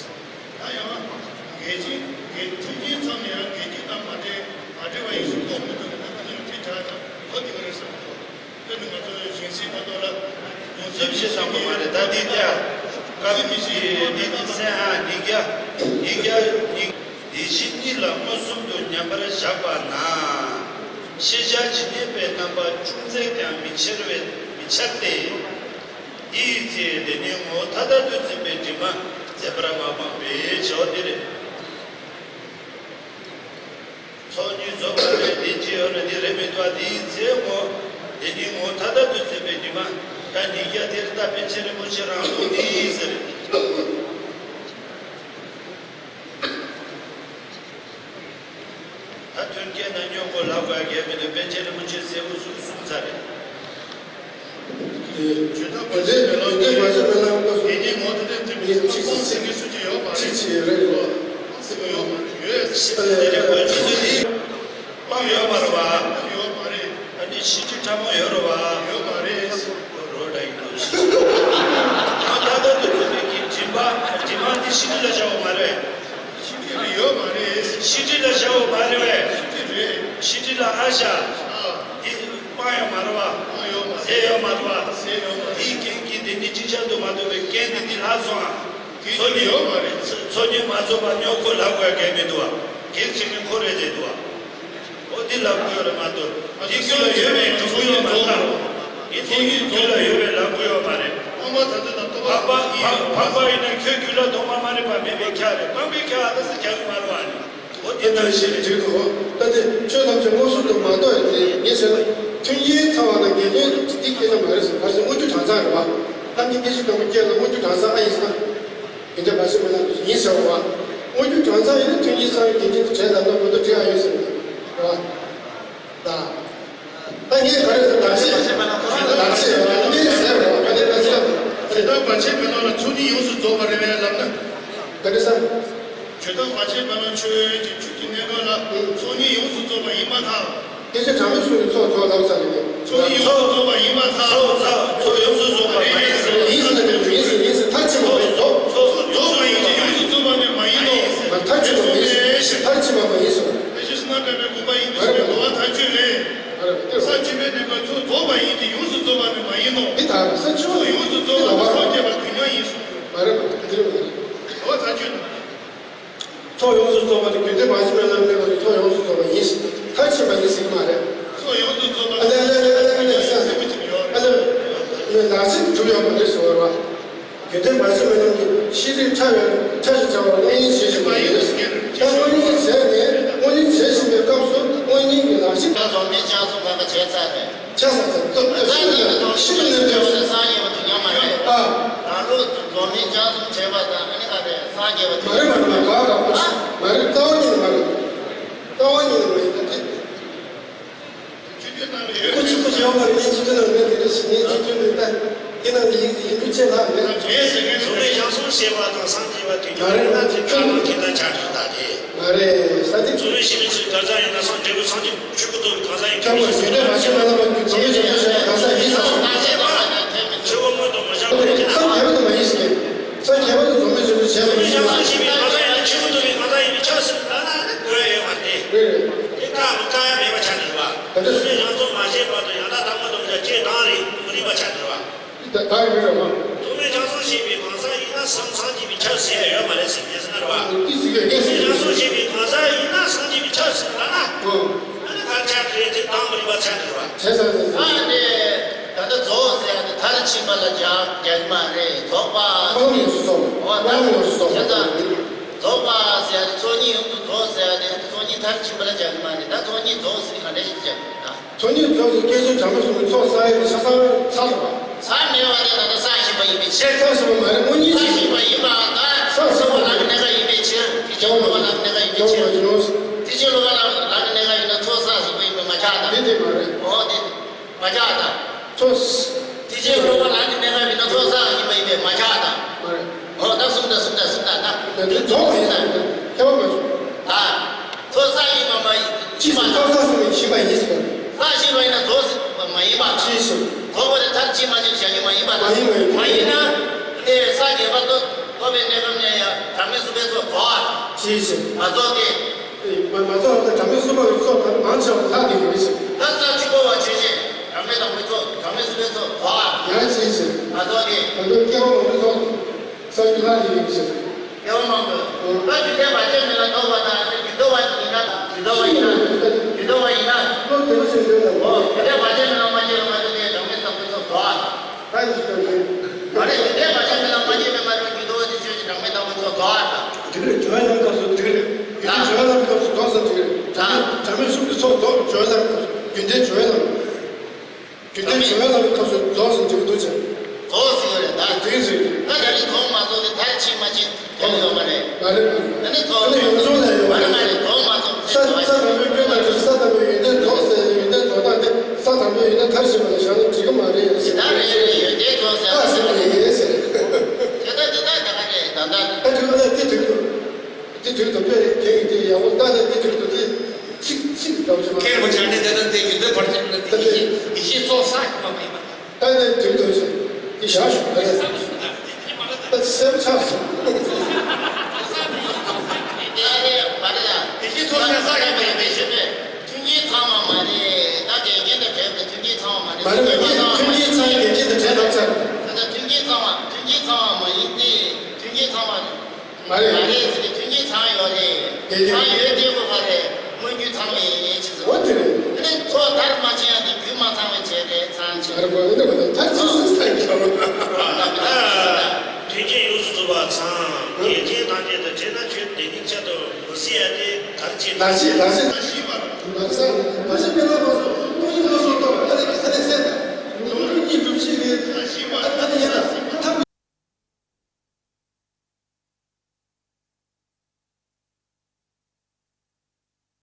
ད་ཡང་འགལ་རྐྱེན་འགལ་ཐུག་རྐྱེན་ཚང་ནས་ཡང་འགལ་རྐྱེན་དང་མ་འབྲེལ་མ་འབྲེལ་བ་ཡིན་ཟེར་རྟོགས་མི་ཐུབ་ན་ད་དེ་ནས་དེ་དྲག་དང་ལོ་དེ་ག་རེ་ཟེར་མ་ཐུབ། དེ་ནི་ང་ཚོ་ཞིང་སྲིད་མ་གཏོགས་ལ་ཡོངས་སུ་ཞེས་བསམ་པ་མ་རེད། ད་འདི་ལྟ་སྐབས་ཀྱི་འདི་འདི་སེམས་ཨ་ཉིས་བརྒྱ་ཉིས་བརྒྱ་ཉིས་བདེན་བཞི་གཉིས་ལ་མངོན་སུམ་དུ་མཉམ་པར་བཞག་པ་ན། ཤེས་བྱ་ཇི་སྙེད་པའི་རྣམ་པ་ཅུང་ཟད་ཀྱང་མི་འཆར་བའི་མི་འཆར་ཏེ། འདི་ཡི་ཚེ་དེ་ནི་ངོ་ཐ་དད་དུ་འཛིན་པའི་དྲི་མ་མཛད་པར་མ་སྤངས་པའི་བྱ་བ་འདི་རེད། ཚོགས་གཉིས་རྫོགས་པ་ལས་དེ་ཅི་ཡོད་ན་དེ་རེད་མི་འདུག་པ། དེའི་ཚེ་ངོ་། དེ་ནི་ངོ་ཐ་དད་དུ་འཛིན་པའི་དྲི་མ། ད་ཉིས་བརྒྱ་དེར་ད་པཎ་ཆེན་རིན་པོ་ཆེ་རང་ལུགས་འདི་ཡིན་ཟེར། ད་དོན་རྐྱེན་ན་སྨྱོ་གོ་ལབ་དགོས་ཡ་གལ་མི་འདུག་པཎ་ཆེན་རིན་པོ་ཆེ་གསལ་པོ་གསུངས་གསུངས་ཚར་རེད། ཇི་ལྟར་བར་ཆད་མེད་ལམ་དེ་བར་ཆད་མེད་ལམ་སྐབས་སུ་དེ་ཉིད་ངོ་ཐ་དད་འཛིན་པའི་ཚིག་ཚིག་ཚིག་གི་སུ་ཅི་ཡོད་མ་རེད། ཚིག་ཚིག་རེད་ལོ། ཚིག་ཡོད་མ་རེད། ཡོད། དེ་རེད་གོ། ཆུ་ཚོད་འདི་སྤང་ཡོད་མ་རེད་བ། ཡོད་མ་རེད། ཨ་ནི་ཤི་ཁྲི་ཕྲ་མོ་ཡོད་རེད་བ། ཡོད་མ་རེད། རོ་འདྲ་ཡིན་འདུག་ཤི་ཁྲི་ངོ་ཐ་དད་དུ་འཛིན་པའི་གི་དྲི་མ་དྲི་མ་འདི་ཤི་ཁྲི་ལ་བྱ་བ་མ་རེད། ཤི་ཁྲི་ལ་ཡོད་མ་རེད། ཤི་ཁྲི་ལ་བྱ་བ་མ་རེད་བས། ཤི་ཁྲི་རེད། ཤི་ཁྲི་ལ་ཨ་ཤ། ཨ། འདི་སྤང་ཡོད་མ་རེད་བ། སྤང་ཡོད་མ་རེད། ཟས་ཡོད་མ་རེད་བ། ཟས་ཡོད་མ་རེད། འདིའི་རྐྱེན་གྱིས་དེ་ཉིད་ཅིག་ཆར་དུ་མ་གཏོགས་པའི་རྐྱེན་འདི་འདི་ལྷག་སོང་ཨ། དེ་ཚོགས་གཉིས་ཡོད་མ་རེད། ཚོགས་གཉིས་མ་རྫོགས་པ་སྨྱོ་གོ་ལབ་དགོས་ཡ་གལ་མི་འདུག་བ། གེགས་བྱེད་མཁན་ཁོ་རེད་བསྡད་འདུག་བ། འོ་འདི་ལབ་དགོས་ཡོད་རེད་མ་གཏོགས། འདི་རྒྱུད་ལ་ཡོད་པའི་འགྲོ་གི་ཡོད་མ་རེད། འདི་ཚོགས་གཉིས་རྒྱུད་ལ་ཡོད་པའི་ལབ་དགོས་ཡོད་མ་རེད། འཕགས་པ་ད་ལྟ་ད་ལྟ་འཕགས་པ་ཡིན་ན་ཁྱོད་རྒྱུད་ལ་ཐོག་མ་མ་རིག་པ་མེད་པའི་ཁྱབ་རེད། སྤངས་པའི་ཁྱབ་ཨ་ད་ས་རྒྱག་གི་མ་རེད་བ་ནི། འོ་དེ་ལྟར་ཞེས་བྲིས་འདུག་ད་དེ་ཆོས་ཐམས་ མངོན་སུམ་དུ་མ་རྟོགས་ཡ་དེ་ངས་བྱས་ན་མཐུན་རྐྱེན་ཚང་བ་དང་དགེ་འདུན་དེ་སྐད་ཆ་མ་རེད་ཟེར། བར་སྲིད་དངོས་རྒྱུ་གྲངས་ཚང་རེད་བ། ལྷ་མི་སྐད་ཅིག་དང་པོ་སྐྱེས་ལ་དངོས་རྒྱུ་གྲངས་ཚང་ཨ་ཡིན་ཟེར་ན། དེ་འདྲ་མ་བྱེད་མ་ན་ཡིན་ཟེར་བ། དངོས་རྒྱུ་གྲངས་ཚང་ཡིན་ན་མཐུན་རྐྱེན་ཚང་བའི་དགེ་འདུན་དེ་བྲལ་ལ་ལོ་མ་གཏོགས་འབྲེལ་ཨ་ཡོད་ཟེར་བ། རེད་བ། ད་ད་ངས་ག་རེ་ཟེར་ད་ཅི་ད་ཅི་ཡོད་ངས་ཟེར་བ་ག་རེ་ད་ཅི་ད། ཇི་ལྟར་བར་ཆད་མེད་ལམ་ལ་ཚོགས་གཉིས་ཡོངས་སུ་རྫོགས་པ་རེད་པས་ལབ་ན། ག་རེ་ཟེར། ཇི་ལྟར་བར་ཆད་མེད་ལམ་ཆོས་ཅན་ཆོས་ཀྱི་གནས་སྐབས་ལ་ཚོགས་གཉིས་ཡོངས་སུ་རྫོགས་པ་ཡིན་པར་ཐལ། སྐད་ཆ་དྲང་མོས་གསུངས་ནས་ཚོགས་རྫོགས་ལབ་ཚར་རེད། ཚོགས་གཉིས་ཡོངས་སུ་རྫོགས་པ་ཡིན་པར་ཐལ། ཚོགས་ཚོགས་ཚོགས་ཡོངས་སུ་རྫོགས་པ་མ་ཡིན་ཟེར། ཡིན་ཟེར་ན་ཡིན་ཟེར་ཡིན་ཟེར་མཐར་ཕྱིན་པ་མ་ཡིན་ཚོགས་ཚོགས་རྫོགས་པ་ཡིན་གྱི་ཡོངས་སུ་རྫོགས་པ་ནི་མ་ཡིན་ནོ། མཐར་ཕྱིན་པ་མ་ཡིན་ཟེར། མཐར་ཕྱིན་པ་མ་ཡིན་ཟེར། དེ་ཕྱིར་སྣ་དྲངས་པའི་དགོངས་པ་ཡིན་ཏེ་ཞེས་པའི་ལོག་པར་ཐལ་ཆོས་ལས། ས་བཅུ་པའི་གནས་སྐབས་ཚོགས་རྫོགས་པ་ཡིན་གྱི་ཡོངས་སུ་རྫོགས་པ་ནི་མ་ཡིན་ནོ། འདི་ལྟར་ས་བཅུ་པ་ཚོགས་ཡོངས་སུ་རྫོགས་པ་ནི་སངས་རྒྱས་པ་དུས་མཉམ་ཡིན་གསུངས། མ་རེད་པ་འདི་རེད་པ། ལོག་པར་ཐལ་ཆོས་དང་། ཚོགས་ཡོངས་སུ་རྫོགས་པ་ནི་རྒྱུ་མཐུན་བར་ཆད་མེད་ལམ་གནས་སྐབས་སུ་ཚོགས་ཡོངས་སུ་རྫོགས་པ་ཡིན། མཐར་ཕྱིན་པ་ཡིན་ཟེར་གྱི་མ་རེད། ཚོགས་ཡོངས་སུ་རྫོགས་པ་ཨ་ལེ་ཨ་ལེ་ཨ་ལེ་ཨ་ལེ་ཨ་ལེ་ཨ་ལེ་ཨ་ལེ། ནག་ཚིག་གྲུབ་ཡོད་པ་རེད་ཟེར་བ་རེད་པ། རྒྱུ་མཐུན་བར་ཆད་མེད་ལམ་གྱི་ཤེས་རིག་ཕྲ་བའི་ཕྲ་ཞིང་ཕྲ་བ་དངོས་གཉེན་བྱེད་བཞིན་པ་ཡིན། ད་དངོས་གཉེན་བྱས་ནས་དངོས་གཉེན་བྱེད་བཞིན་པའི་སྐབས་སུ་དངོས་གཉེན་གྱི་ལག་ལེན་ད་རྫོགས་སྨིན་སྦྱང་གསུམ་གང་ག་བྱས་ཚར་རེད། ཆ་ས་ཚ་ཚ་ཤི་ནས་ཤི་ནས་ལྟོས། སངས་རྒྱས་པ་དུས་མཉམ་མ་རེད། ཨ། ད་ལོ་རྫོགས་སྨིན་སྦྱང་གསུམ་བྱས་པ་དང་ཨ་ནི་ག་རེ་སངས་རྒྱས་པ་དུས་མ་རེད་མ་རེད་མ་རེད་ག་ག་པོ་ཞིག་མ་རེད། རྩ་བ་ཉིད་ནས་མ་རེད། རྩ་བ་ཉིད་ནས་མ་ཡིན་ད་དེ། ཁོ་ཆུ་ཁོ་ཆེ་བ་མ་རེད། ངས་ཆུ་ཐོན་ལ་མེད་དེ་འདྲ་ཞིག་ངས་ཆུ་ཐོན་ལ་ལྟ་དེ་ན་ཡིན་ཡིན་དུ་ཆེ་ལྷག་མེད། རྫོགས་སྨིན་སྦྱང་གསུམ་བྱས་པ་དང་སངས་རྒྱས་པ་དུས་མཉམ་མ་རེད་ན་དེ་ཁྱོད་ལ་དེ་ལྟར་ཆགས་ཀྱི་ད་དེ། མ་རེད་ས་དེ། རྫོགས་སྨིན་ཤེས་མིན་ཚུལ་གང་ཟག་ཡིན་ན་སངས་འབྲས་བུ་སངས་རྒྱས་ཆོས་སྐུ་རྟོགས་པའི་གང་ཟག་ཡིན། ཁྱབ་པ་ཞེས་འདྲ་མ་ཤེས་ན་ལ་མ་རྒྱུ་འཛོམས་མེད་ཀྱི་ཚུལ་བྱ་གང་ཟག་ཡིན་ས། སངས་རྒྱས་པ་ཆོས་སྐུ་མངོན་དུ་མ་བཞག་པ་ཡིན་ན། སངས་རྒྱས་པ་དུ་མ་ཡིན་ཟེར། སངས་རྒྱས་པ་དུ་འཛོམས་མེད་ཚུལ་བྱ་བ་ཡིན་ཟེར། རྫོགས་སྨིན་ཤེས་པའི་གང་ཟག་ཡིན་ན་ཆོས་སྐུ་རྟོགས་པའི་གང་ཟག་ཡིན་པའི་ཆ་ཟིན་ལ་ལ་དགོས་ཡོད་མ་རེད། རེད་རེད། དེ་བཀག་བཀག་ཡ་མེད་པ་ཆགས་འདུག་པ། ད་ལྟ་རྫོགས་སྨིན་སྦྱང་གསུམ་མ་བྱས་བར་དུ་ཡང་དག་ལྟ་སྒོམ་སྡོམ་བྱ་ཅེས་གདམས་རིགས་མི་རིགས་པ་ཆགས་འདུག་པ། ད་ད་ཡོད་རེད་བ། རྫོགས་སྨིན་སྦྱང་གསུམ་ཤེས་པའི་གང་ཟག་ཡིན་ན་སངས་སངས་རྒྱས་པའི་ཆ་ཟིན་ཡ་ཡོད་མ་རེད་ཟེར་ངས་ཟེར་ན་རེད་བ། འདི་ཟིག་ག་ངས་ཟེར། རྫོགས་སྨིན་སྦྱང་གསུམ་ཤེས་པའི་གང་ཟག་ཡིན་ན་སངས་རྒྱས་པའི་ཆ་ཟིན་ལ་ན། ཨོ། ཨ་ནི་ག་ཆགས་རེད་དེ་གདམས་མི་རིགས་པ་ཆགས་འདུག་པ། བྱས་ཙང་ཟེར། ཨ་ནི་ད་ལྟ་རྫོགས་ཟེར་ཡ་དེ་མཐར་ཕྱིན་པ་ལ་རྒྱག་རྒྱག་གི་མ་རེད། རྫོགས་པ། དབང་ཡོངས་སུ་རྫོགས། ཨོ་ད་དབང་ཡོངས་སུ་རྫོགས། བྱས་ཙང་རྫོགས་པ་ཟེར་ཡ་དེ་ཚོགས་གཉིས་ཡོངས་སུ་རྫོགས་ཟེར་ཡ་དེ་ཚོགས་གཉིས་མཐར་ཕྱིན་པ་ལ་རྒྱག་གི་མ་རེད། ད་ཚོགས་གཉིས་རྫོགས་ཟེར་ག་འདྲ་ཞིག་བྱས་ད། ཚོགས་གཉིས་རྫོགས་ཟེར་སྐད་ཆ་དྲང་མོ་གསུངས་ནས་ཚོགས་བསགས་ཡས་དེ་ཆ་ཚང་ཚར་བ། ཚར་མེད་པ་དེ་ད་ལྟ་བསགས་བཞིན་པ་ཡིན་པའི་ཕྱིར། བསགས་བཞིན་པ་མ་རེད་དངོས་གཉེན་བསགས་བཞིན་པ་ཡིན་པ་དང་། བསགས་བཞིན་པ་ལམ་གྱི་གནས་སྐབས་ཡིན་པའི་ཕྱིར། དེ་ཕྱིར་སློབ་པ་ལམ་གྱི་གནས་སྐབས་ཡིན་པའི་ཕྱིར། དེ་ཕྱིར་སློབ་པ་ལམ་གྱི་གནས་སྐབས་ཡིན་ན་ཚོགས་བསགས་བཞིན་པ་ཡིན་པས་མ་ཁྱབ་དང་། དེ་དེ་མ་རེད། འོ་དེ། མ་ཁྱབ་དང་། ཚོགས། དེ་ཕྱིར་སློབ་པ་ལམ་གྱི་གནས་སྐབས་ཡིན་ན་ཚོགས་བསགས་བཞིན་པ་ཡིན་པས་མ་ཁྱབ་དང་། མ་རེད། འོ་ད་གསུམ་དང་གསུམ་དང་གསུམ་དང་ད། དེ་ཚོགས་ཡིན་ས་ཡིན་ཁྱབ་པ་མ་བྱུང་། ད། ཚོགས་བསགས་ཡིན་པ་མ་ཡིན་ཅི་མ་ཚོགས་བསགས་ཟིན་པ་ཡིན་ཤེས་པ་ཡིན་ཟེར་བ། བསགས་ཤེས་པ་ཡིན་ན་རྫོགས་ཟིན་པ་མ་ཡིན་པ་དང་། ཅི་ཞིག་རྫོགས་པ་དེ་མཐར་ཕྱིན་མ་ཕྱིན་བྱ་རྒྱུ་མ་ཡིན་པ་དང་། མ་ཡིན་མ་ཡིན། མ་ཡིན་ན། ཨེ་ས་བརྒྱད་པ་ཏོ་ཏོ་པའི་གནས་སྐབས་ནས་ཡང་གྲངས་མེད་གསུམ་པའི་ཚོགས་རྫོགས་པ། ཅི་ཞིག་མ་རྫོགས་ཏེ། ཨེ་མ་མ་རྫོགས་ད་གྲངས་མེད་གསུམ་པ་གི་ཚོགས་ད་མང་ཆེ་བ་ལྷག་གི་ཡོད་རེད་ཟེར། ད་ས་བཅུ་པ་བ་ཆོས་ཅན། གྲངས་མེད་དང་པོའི་ཚོགས་གྲངས་མེད་གསུམ་པའི་ཚོགས་རྫོགས་པ། ཡང་ཅི་ཞིག་མ་རྫོགས་ཏེ། ད་ལྟ་སྐྱེ་བ་མང་པོའི་ཚོགས། ས་བཅུ་ལྷག་ཅིག་ཡོད་ཟེར། སྐྱེ་བ་མང་པོས། ད་རྒྱུ་མཐའི་བར་ཆད་མེད་ལ་ཐོགས་པ་དང་རྒྱུ་འབྲས་བ་ཡིན་ན་རྒྱུ་འབྲས་བ་ཡིན་ན་རྒྱུ་འབྲས་བ་ཡིན་ན། བློ་བདེ་པོ་ཞིག་ཡོད་ལ། འོ་རྒྱུ་མཐའི་བར་ཆད་མེད་ལ་མ་སྐྱེས་པའི་ང་ཚོ་དེ་གྲངས་མེད་དང་པོའི་ཚོགས་རྫོགས་ཨ། ད་ཡིན་ཞིག་ཀྱང་མེད། མ་རེད་རྒྱུ་མཐའི་བར་ཆད་མེད་ལ་མ་སྐྱེས་པའི་ང་ཚོ་རྒྱུ་འབྲས་བ་དེ་ཆོས་ཀྱི་གྲངས་མེད་དང་པོའི་ཚོགས་རྫོགས་ཨ། དེ་འདྲ་སྦྱོར་བའི་ལམ་སྐབས་སུ་དེ་འདྲ་རྒྱུ་མཐའི་སྦྱོར་བའི་ལམ་སྐབས་སུ་རྫོགས་ཟེར་དེ་འདྲ་གྲངས་མེད་གྲངས་མེད་གསུམ་གྱི་ཚོགས་རྫོགས་སྦྱོར་བའི་ལམ་སྐབས་སུ་རྒྱུ་མཐའི་སྦྱོར་བའི་ལམ། རྒྱུ་མཐའི་སྦྱོར་བའི་ལམ་གྱི་སྐབས་སུ་རྫོགས་ཟིན་འགྲིག་འདུག་ཅེས། རྫོགས་ཟིན་ཡོད་རེད་ད། འགྲིག་རེད། ད་ད་རེས་རྫོགས་མ་རྫོགས་དེ་མཐར་ཕྱིན་མ་ཕྱིན་དེ་ལ་ཡོད་མ་རེད། མ་རེད་མ་རེད། ད་ནི་རྫོགས་ད་ནི་ཡོངས་རྫོགས་ལ་ཡོད་མ་རེད་མ་རེད་རྫོགས་མ་རྫོགས་ས་ས་དང་པོའི་སྐྱོན་དང་བྲལ་ས་དང་པོའི་ཡོན་ཏན་རྫོགས་ཟེར་ཡོན་ཏན་རྫོགས་སྟངས་དེ་ས་དང་པོའི་ཡོན་ཏན་མཐར་ཕྱིན་པ་ལ་བཞག་ན་འགྲིག་གི་མ་རེད་ཟེར། ད་རེད་རེད་ཡོན་ཏན་རྫོགས་ཟེར་ཨ་ཟེར་བ་ཡིན་ཟེར། དེ་ད་དེ་ད་ད་ག་རེད་ད་ད། ད་དྲི་བ་ལ་དེ་དྲི་གི་འདུག་དེ་དུས་དུ་དཔེ་རྒྱན་གྱི་དེ་ཡག་པོ་ལྟ་ནས་དེ་དུས་དུ་དེ་ཚིག་ཚིག་འདྲ་བོ་ཞིག་མ། མཁན་པོ་བྱང་ནས་དེ་ལྟར་དེ་རྒྱུ་འདོད་བར་ཆད་ན་དེ་ཡེ་ཤེས་ཡེ་ཤེས་ཚོགས་བསགས་ཡིན་པ་མ་ཡིན་པ། ལྟ་ནས་དུས་དུ་ཞིག་དེ་བཞག་ཞུ་བ་རེད། ད་སེམས་ཆགས་སོང་། ཡེ་ཤེས་ཚོགས་བསགས་ཡིན་པ་ཡིན་པའི་ཕྱིར་ཏེ། མཐུན་རྐྱེན་ཚང་བ་མ་རེད་ད་འགལ་རྐྱེན་དང་བྲལ་བའི་མཐུན་རྐྱེན་ཚང་བ་མ་རེད། མ་རེད་མ་རེད་མཐུན་རྐྱེན་ཚང་འགལ་རྐྱེན་དང་བྲལ་ཐབས་ཚར། ད་ལྟ་མཐུན་རྐྱེན་ཚང་བ་མཐུན་རྐྱེན་ཚང་བ་མ་ཡིན་ཏེ་མཐུན་རྐྱེན་ཚང་བ། མ་རེད། མ་རེད་ཟེར་ཏེ་མཐུན་རྐྱེན་ཚང་ཡོད་རེད། དེ་དེ། ཚང་ཡོད་དེ་གོ་ག་རེད། དངོས་རྒྱུ་ཚང་བའི་ཡིན་ཅི་ཟེར། འོ་དེ་རེད། དེ་ནས་ཚོགས་མཐར་མ་ཕྱིན་ཡང་དེ་རྒྱུན་མ་ཚང་བའི་བྱས་རེད་ཚང་ཕྱིན། མ་རེད་གོ་འདི་འདྲ་མ་རེད་མཐར་ཕྱིན་སུ་ས་ཀྱང་། མཐུན་རྐྱེན་ཡོངས་སུ་རྫོགས་པ་ཚང་། འགལ་རྐྱེན་ཐམས་ཅད་དང་བྲལ་ན་ཆོས་དེ་ཉིད་ཆར་དུ་མི་སྲིད་ཡ་དེ་གར་བྱེད། ལག་ཤེས་ལག་ཤེས།